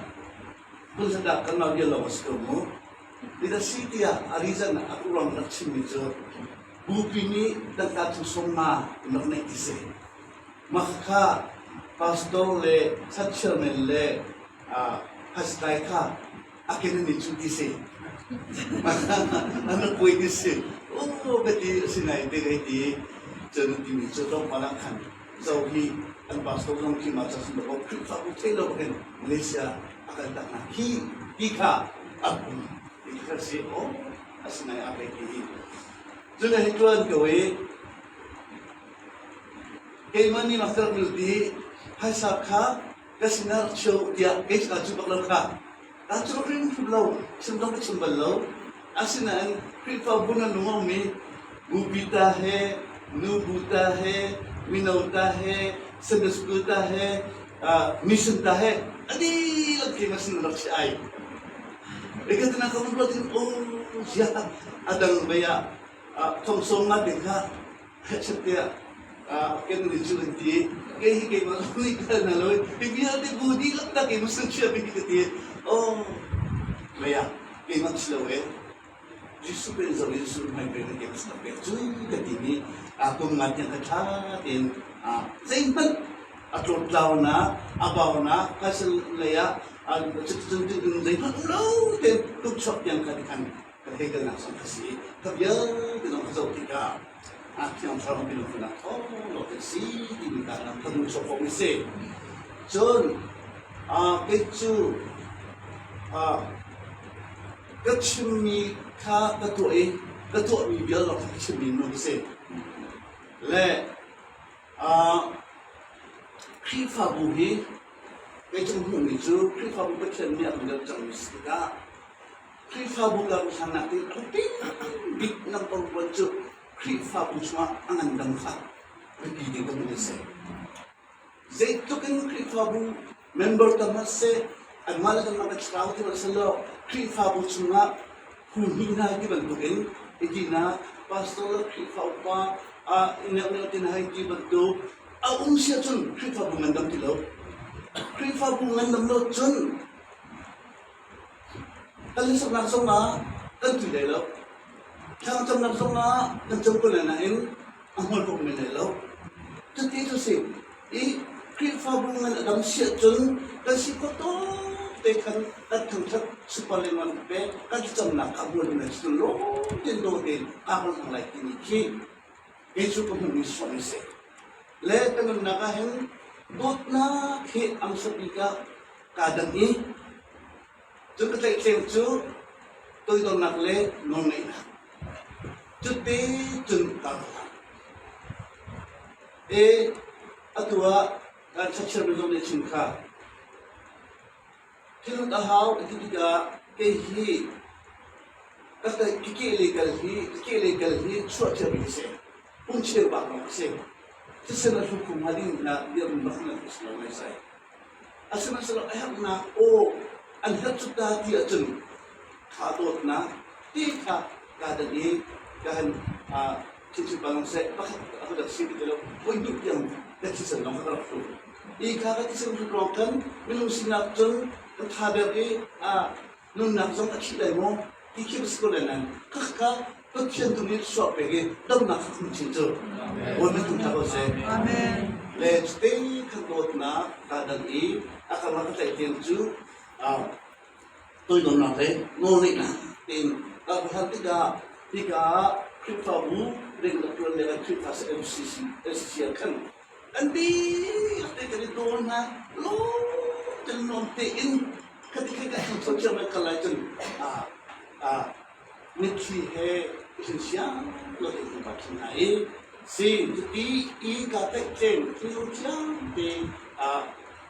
phun dah kanmah vial lawng a si ko mu. Zeidah si tiah a reason a ruang rak chimmi cu bupi nih tangka cu sawmnga in rak neih ti si. Mah kha pastor le church chairman le pastor kha a ken an i cuh ti si. An rak kuai ti si. Oh ka ti a si ngai te ka hei ti. Cun timi cu tlawmpal ah khan zo hi an pastor zong khi mah ca sun Khrihfabu theih lo bakin Malaysia a kal tak hna hi ti kha a um ti kha si aw a si ngai a pek hi cun hi tuan ko i Keimah nih mak ka rak lut i phaisa kha ka sinah rak chia u tiah kei cu kaa cuh bak lo kha. Kaa cuh hrimhrim lo, chim zong ka chim bal lo. Asinain Khrihfabu na nung a um i bupi ta he, nubu ta he, mino ta he, Sunday school ta he, mission ta he a dihlak keimah sin rak si ai. Ikatina ka ruat in oh ya a dang mei ah thongsong nga te kha tiah kan ni cu an ti kei hi keimah nih ka na lo hi vialte bu dihlak tak in musun chia mi ka ti oh mei ah keimah si lo e Jesuh pe zo Jesuh mai pe na ke ka pek cu ka ti mi a kum nga tiang ka tha tein zeihmanh a tlawtlaunak a baunak phaisa lei ah cuticun zeihmanh um lo tein tukchuak tiang kha tikhan ka hei kalnak zong ka si ka vialte zong ka zoh tikah a thiang thlarau minung kunak thawng lo kan si timi ka lam ka hmuh chuak khawh si cun kei cu ka chimmi kha ka tuah i ka tuahmi vial lawng kha ka chimmi nu ka si le Khrihfabu hi kei cu hmuhmi cu Khrihfabu Pathian nih a kan deuh cangmi si tikah Khrihfabu karhlannak ding a biapi bik number one cu Khrihfabu chungah a ngandam kha biapi ding kan a si. Zeitluk in Khrihfabu member tam hmanh seh, anmah le kanmah kan thlarau ti hmanh selaw Khrihfabu chungah phu hnih hna ti bantukin i tinak pastor le Khrihfa upa ah i neuh ti hna hei ti bantuk a um si ahcun Khrihfabu ngandam ti lo. Khrihfabu ngandam lo cun kan hlasaknak zongah kan tui lai lo. Thlacamnak zongah kan cam ko lai nain a hmual tuk men lai lo. Cuti cu si i Khrihfabu ngan a dam si ahcun kan si khawh tawk te khan kan thangṭhat super le ngan pe kan thlacamnak kha hmual men si lawm tein daw tein aa kan hmang lai timi khi kei cu ka hmuhmi sual a si. Le ka nunnak ah hin dawtnak hi a hmasa bik ah kaa dang i Cun ka tlaihtleng cu toidornak le nawlngeihnak. Cuti cun kaa ruah. I atu ah kan chapchar mi zong nih chim kha thilut a hau ti tikah kei hi ka ke le kal hi ka ke le kal hi chuah cia mi ka si. Pumcheu bak lawng ka si. Thisen a hlu khum hnga ding nak dirhmun bak in ka si lo ngaisai. Asihmanhsehlaw a herhnak aw an herh cu ta ti ahcun kha dawtnak ti kha kaa dan i ka han chinchin pa lawng seh pakhat a ka rak si ti lo voi hnih tiang ka thisen lawng ka rak hlu. I kha ka thisen hlut lawng khan minung sinak cun ka tha ber i nunnak zong a thih lai maw ti khi va si ko lai nain khakha Pathian tu nih suah pek i damnak kha khum chin cu Bawipa tu hna ko seh. Le cute khan dawtnak kaa dang i a karlak ka tlaih tiang cu toidornak le nawlngeihnak tein ka hlan tikah hika Khrihfabu rian rak ṭuan le kan Khrihfa MCC LCC ah khan kan dihlak te kan i daw hna lawm tein nuam tein khati khan kan thangcho cio mai kal lai cun mitthli he i siang lo in kan rak hna i si cuti i ka tlaihtleng thinlung thiang te ka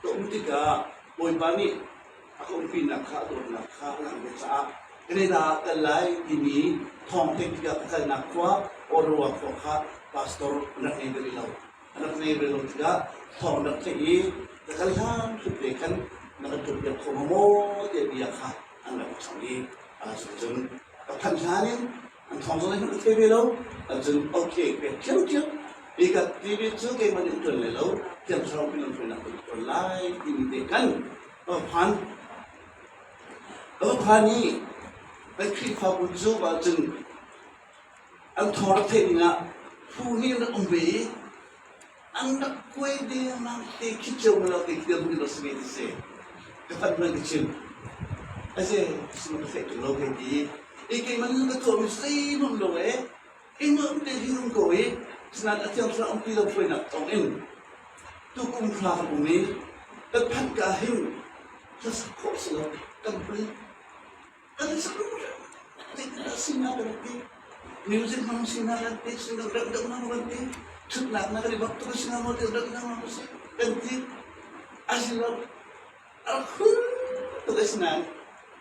um tikah Bawipa nih a ka umpinak kha a dawtnak kha a langh ve caah Canada ah kal lai timi thawng theih tikah ka kalnak khua Ottawa khua kha pastor an rak ngei ve lo. An rak ngei ve lo tikah thawng rak theih i ka kal hlan tluk te khan na kan tuahpiak kho hnga maw tiah bia kha an rak chang i cun ka phanh hlan in an thawng zong in ka thei ve lo. Cun okay pek ṭhiamṭhiam hi ka TV cu keimah nih ṭuan lai lo thiang thlarau min hruainak ka ṭuan lai timi te khan ka phan. Ka phan i kan Khrihfabu cu ahcun an thawng rak theih ding ah phu nih an rak um ve i an rak kuai dengmang te khi cio lo te khi dirhmun rak si ve ti si. Ka fat hmanh ka chim. Ase sima ka theih tung lo hei ti. I keimah nih ka tuahmi zeihmanh lo e keimah um te hi um ko i sinain a thiang thlarau umpi lo hruainak thawng in tukum thla kan um i kan phanh ka hin hlasak khawh si lo kan pul kan sak sinak kan ti music hmang sinak kan ti sindak deuh deuh hmang kan ti. Ṭhutnak na kan i bak tuk a si hnga maw ti rak hnga maw si kan ti a si lo. A rak hul tuk a si nain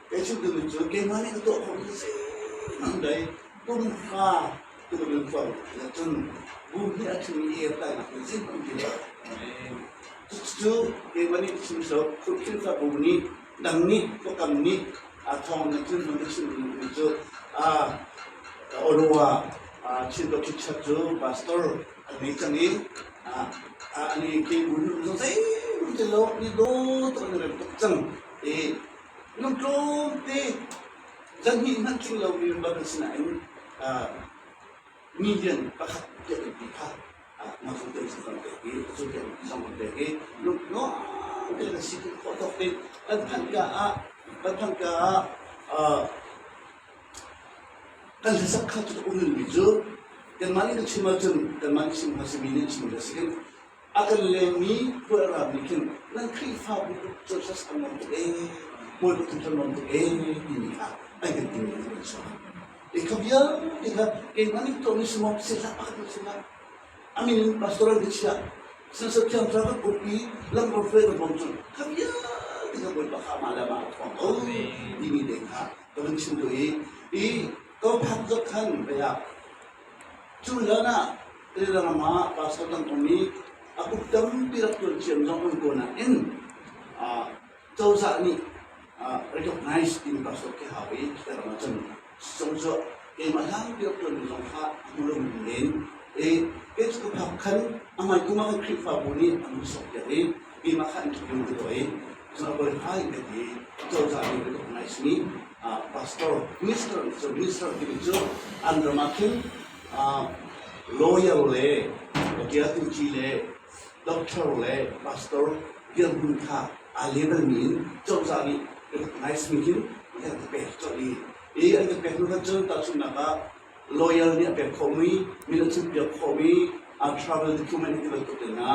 kei chim duhmi cu keimah nih ka tuah khawhmi si mang dai kum hra tu ka bin fawn cun bu nih a chimmi i tlainak in zing um ti lo. Cucu keimah nih chim so Khrihfabu nih dang nih khuakam nih a thawng na cun na chim duhmi cu a Ottawa Chin Baptist Church cu pastor an ngei cang i ani ke bu zong zeihmanh ti lo ni dawt tuk an rem tuk cang i nung tlawm te zan hnih hmanh tling lo mi member kan si nain million pakhat tiah kan ti kha ngaknu te zong kan pek i cu tiang zong kan pek i lungnuam te kan si khawh tawk te kan phanh ka ah kan phanh ka ah Kan hlasak kha cu um mi cu kanmah nih kan chim ahcun kanmah nih chim hmasa mi nih chim a si. A kan lengmi khual a rami khin nan Khrihfabu cu hlasak an nuam tuk ee, Bawipa tu cu nuam tuk ee timi kha an kan timi an chuak. I kha vialte kha keimah nih tuahmi si maw si hlah pakhat si hlah. A min in pastor an ka chiah. Sensor thiang thlarau kan upi lamkal hruai kan bawm cun kha vialte kha Bawipa kha amah le amah a thuang ko timi te kha ka vun chim duh i i ka phak zok khan bia cu hlan ah Canada ram ah pastor dang um i a kum tampi rak tuan thiam zong um ko nain cozah nih recognize timi pastor khi hau i Canada ram ah cun zong cu keimah hlan pi rak tuan zong kha a hmu lo men i kei cu ka phak khan a hmai kum ah khan Khrihfabu nih an hun sok piak i keimah kha interview ka tuah i cun a qualify ka ti cozah nih recognize mi pastor minister cu minister timi cu an ram ah khin lawyer le biatuci le doctor le pastor dirhmun kha aa level mi in cozah nih recognize mi hin an ka pek colh i i an ka pek hnu khan cun tahchunhnak ah lawyer nih a pek khawhmi min a chimpiak khawhmi a travel document ti bantuk te hna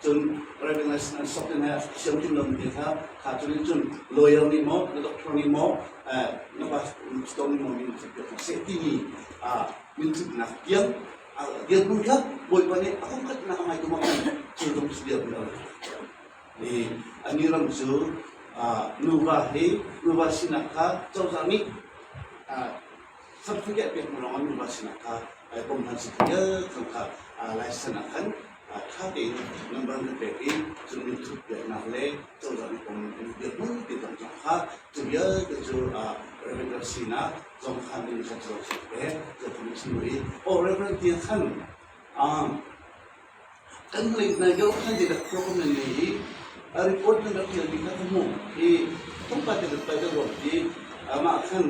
cun driving license an sok te hna siam tim lo te kha kha cu nih cun lawyer nih maw na doctor nih maw na pastor nih maw min chimpiak hna seh timi min thutnak tiang dirhmun kha Bawipa nih a kum khatnak a ngai kum ah khan cu zong cu dirhmun a i ani ram cu nuva hi nuva sinak kha cozah nih certificate pek hnu lawngah nuva sinak kha pom hlan si vialte kha license ah khan ṭha tein number an pek i cun minthut piaknak le cozah nih pom dirhmun ti zong kha cu vialte cu Reverend sinak zong khan in khan cu si te cu chim i oh Reverend tia khan kan lei hna yo khan ti rak program nan nei i a report nan rak tial mi kha ka hmuh i thongpa te rak pai ruang ti amah khan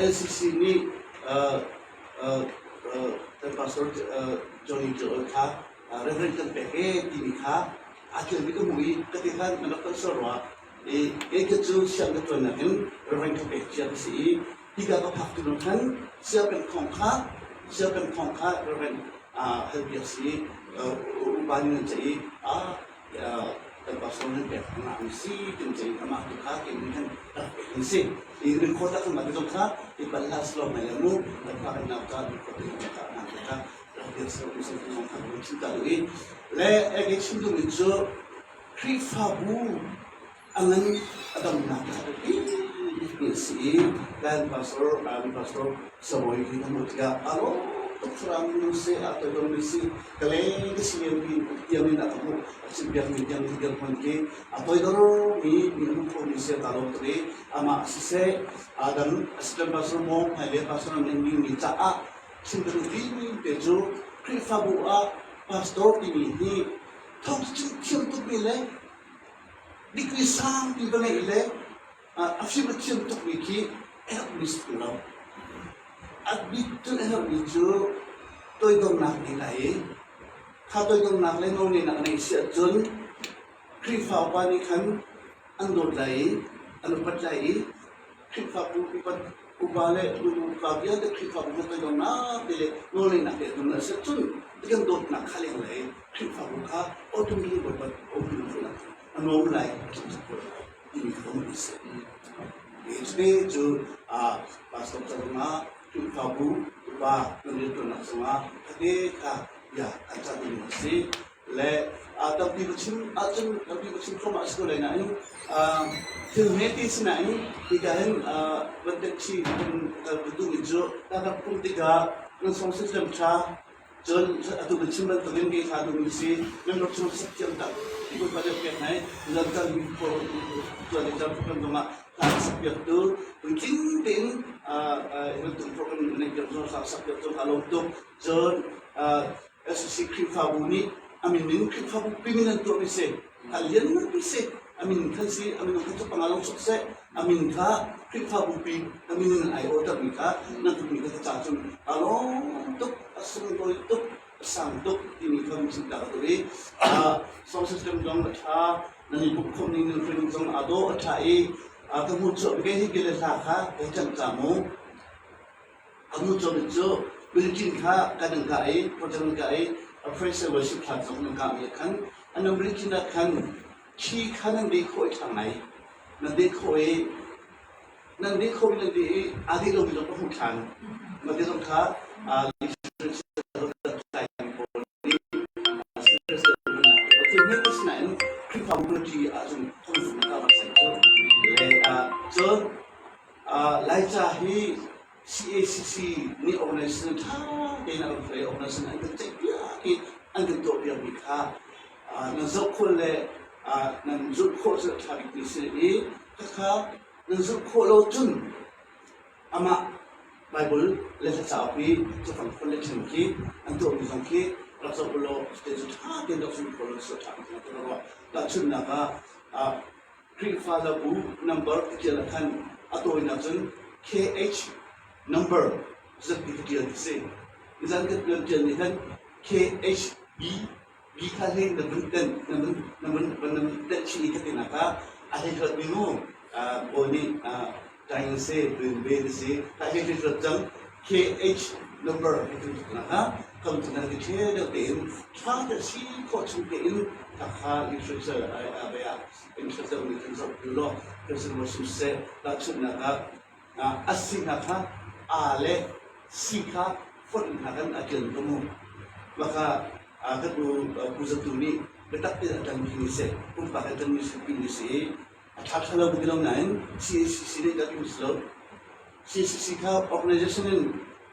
LCC nih kan pastor Johnny Joel kha Reverend kan pek e timi kha a tial mi ka hmuh i ka ti khan nan rak kan sor rua i kei ka cu siang ka tuan nakin Reverend ka pek cia ka si i hika ka phak tu khan sianginn thong kha sianginn thong kha Reverend halpiak si upa nih nan ceih i kan pastor nan pek hna an si tin ceih amah tu kha kei nih khan rak pek an si i record ah khan mah zong kha i pal hlah slo mai le mu kan fa kan nau ka record in ka na kha rak piak slo mi zong kha kan chim ta i le eke chim duh mi cu Khrihfabu A ngan a damnak kha a biapi bikmi a si i kan pastor mi pastor Sabawi hi ka hmuh tikah aa lawm tuk thlarau minung si aa toidormi si ka leng ka si liopi tiang in a ka hmuh a chimpiakmi tiang hi dirhmun khi a toidormi mi a hmu khomi si kaa lawm tuk i amah siseh Adam assistant pastor maw hmailei pastor nan ningmi caah chim ka duh timi te cu Khrihfabu ah pastor timi hi thawng thiam tukmi le Degree sangpi va ngeih le a fim a thiam tukmi khi a herhmi si ti lo. A bik cun a herhmi cu toidornak ngei lai i kha toidornak le nawlngeihnak a neih si ahcun Khrihfa upa nih khan an dawt lai i an upat lai i Khrihfabu upat upa le upa vialte Khrihfabu kha toidornak te le nawlngeihnak te a si ahcun kan dawtnak kha leng lai Khrihfabu kha automatically Bawipa a nuam lai timi kha um si. Hi cu pastor ca zongah Khrihfabu upa nan rianṭuannak zongah kha te kha. bia kan cah duhmi a si. Le tampi ka chim ahcun tampi ka chim thluahmah a si ko lai nain thil hmete si nain hika hin van tek chih kan duhmi cu ka rak pumh tikah nan song system ṭha Cun atu kan chim bantukin kei kha duhmi si member chung sak thiam tak ti kun pa deuh pek nai lantan mi pawl tuan i program zongah hla sak piaktu puitling tein bantuk program nei piak zong hla sak piak zong ka lawm tuk. Cun SEC Khrihfabu nih a min in Khrihfabu pi min an tuahmi si. A lian nganpi si. A min khan si, a min kha cu panga lawng sok seh. A min kha Khrihfabu pi a min in ai ordermi kha nan tukmi kha ca cun a lawm tuk, a sunglawi tuk, a sang tuk timi kha min chim ta ka duh i sound system zong a ṭha, nan i pumh khawm ning nan training zong aa dawh a ṭha i ka hmu chuah kei hi bia le hla kha kai cang ca mu. A hnu cawm cu building kha kan an kah i project an kah i praise and worship hla zong an kahmi ah khan an building ah khan thi kha nan deh khawh i ṭha ngai. Nan deh khawh i nan deh khawh i nan deh i aa deh lomi zong ka hmuh ṭhan. Mah te zong kha Asinain Khrihfabu community ahcun thawngzamh na kah sai cu. Le cun Laica hi CACC nih organization ṭha tein a rak hruai organization an kan ceihpiak i an kan tuahpiakmi kha nan zoh khawh le nan zulh khawh cu a ṭha bikmi si i khakha nan zulh khawh lo cun amah Baibal le hla cauk i cafang phun le ṭhen khi an tuahmi zong khi rak zoh u law cuti cu ṭha tein rak zul khawh law cu a ṭha bik ka ruah. Tahchunhnak ah Khrihfa zabu number ka ṭial ah khan a tawinak cun KH number zat ti ka ṭial ti si. Nizan kan ṭial nih khan KHB B kha hlei na vun tenh na vun na vun na vun tenh chih i ka tinak ah a hlei hlat mi mu Paul nih Kain si Bin Ben si a hlei hlat cang KH number hi kan tuknak ah kam tu na ti ṭhe deuh tein ṭha te si khawh chung tein khakha literature ai a bia interest deuh nih kan zoh tu law person worship seh tahchunhnak ah a si hna kha A le C kha fonh hna kan a ṭial ka mu. Maka kan u Pu Zatu nih biatak tein a ṭanmi ni seh, pumpak in ṭanmi si ni si i a ṭha ṭha lo ka ti lo nain CACC nih kan um si lo. CACC kha organization in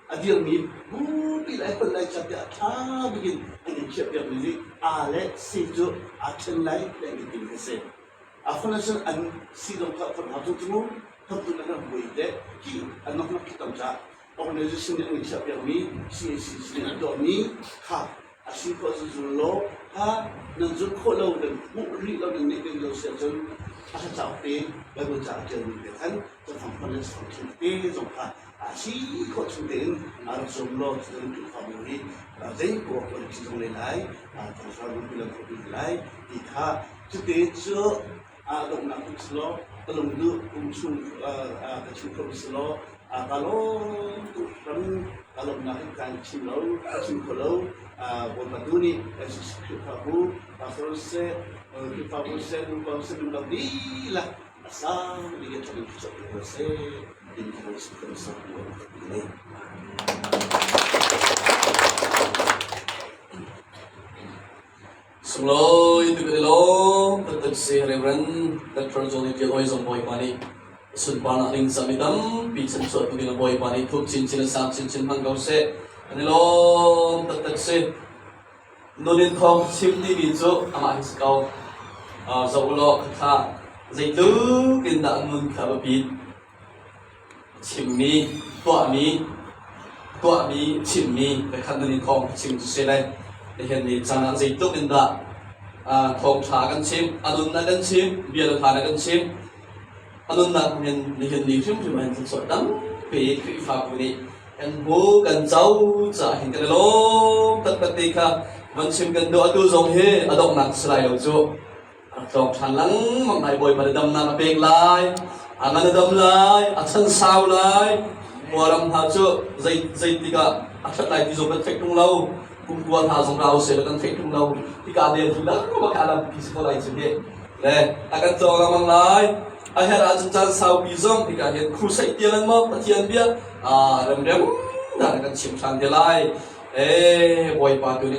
a dirmi bupi lai holh lai ca tiah a ṭha bik in an in chiahpiakmi nih A le C cu aa ṭhen lai tiah an ti ka si. A phone ah cun an si zong kha phone hau cu mu thawngtu na kan buai te hi an nok nok tam ca organization nih an in chiahpiakmi CACC nih an tuahmi kha a si khawh cu zul law kha nan zulh khawh lo nan hmuh rih lo nan neih ding lo si ahcun a hla cauk te Bible ca a ṭialmi te khan cafang phone le cafang ṭhen te zong kha a si khawh chung tein a rak zum law cun Khrihfabu hi zei poah quality zong nei lai thawngṭha zong lam khawh lai ti kha Cuti cu aa donghnak um si law ka lungduh kum chung ka chim kho si law ka lawm tuk hram ka lawmhnak in kaan chim lo ka chim kho lo. Bawipa tu nih Jesus Khrihfabu pastor siseh Khrihfabu siseh nupa siseh minung dihlak a sang bik in ṭhat in thluachuah pe ko seh timi kha kan sak ka ti ne. Sunglawi tuk i lawm taktak si Reverend Dr. Johnny Tial Oi zong Bawipa nih sunparnak ding ca mi tampi chanchuah tu ding Bawipa nih thup chinchin le sang chinchin hmang ko seh. Kan i lawm taktak si. Nun in thawng chim timi cu amah hi si ko. Zoh u law khakha zeitluk in dah nun kha biapit. Chimmi, tuahmi, tuahmi, chimmi kha nan i thawng chim cu si lai. Nihin ni caan ah zeitluk in dah thawngṭha kan chim, a nunnak kan chim, bia le hla kan chim. A nunnak hin nihin ni hrimhrim ah hin thluachuah tampi Khrihfabu nih kan hmu, kan co caah hin kan i lawm taktak ti kha van chim kan duh. Atu zong hi a donghnak si lai lo cu. A tlawng ṭhan lengmang lai. Bawipa nih damnak a pek lai. A ngan a dam lai. A chan sau lai. Kawlram hna cu zei zeitik ah a ṭhat lai ti zong kan theih ṭung lo. Kum kua hna zong rau seh kan theih ṭung lo. Hika del hi lengmang a lampi si ko lai cu hi. Le a kan tlawng lengmang lai. A herh ahcun caan saupi zong hika hin crusade tial in maw Pathian bia remrem dan kan chim ṭhan te lai. Ee Bawipa tu nih.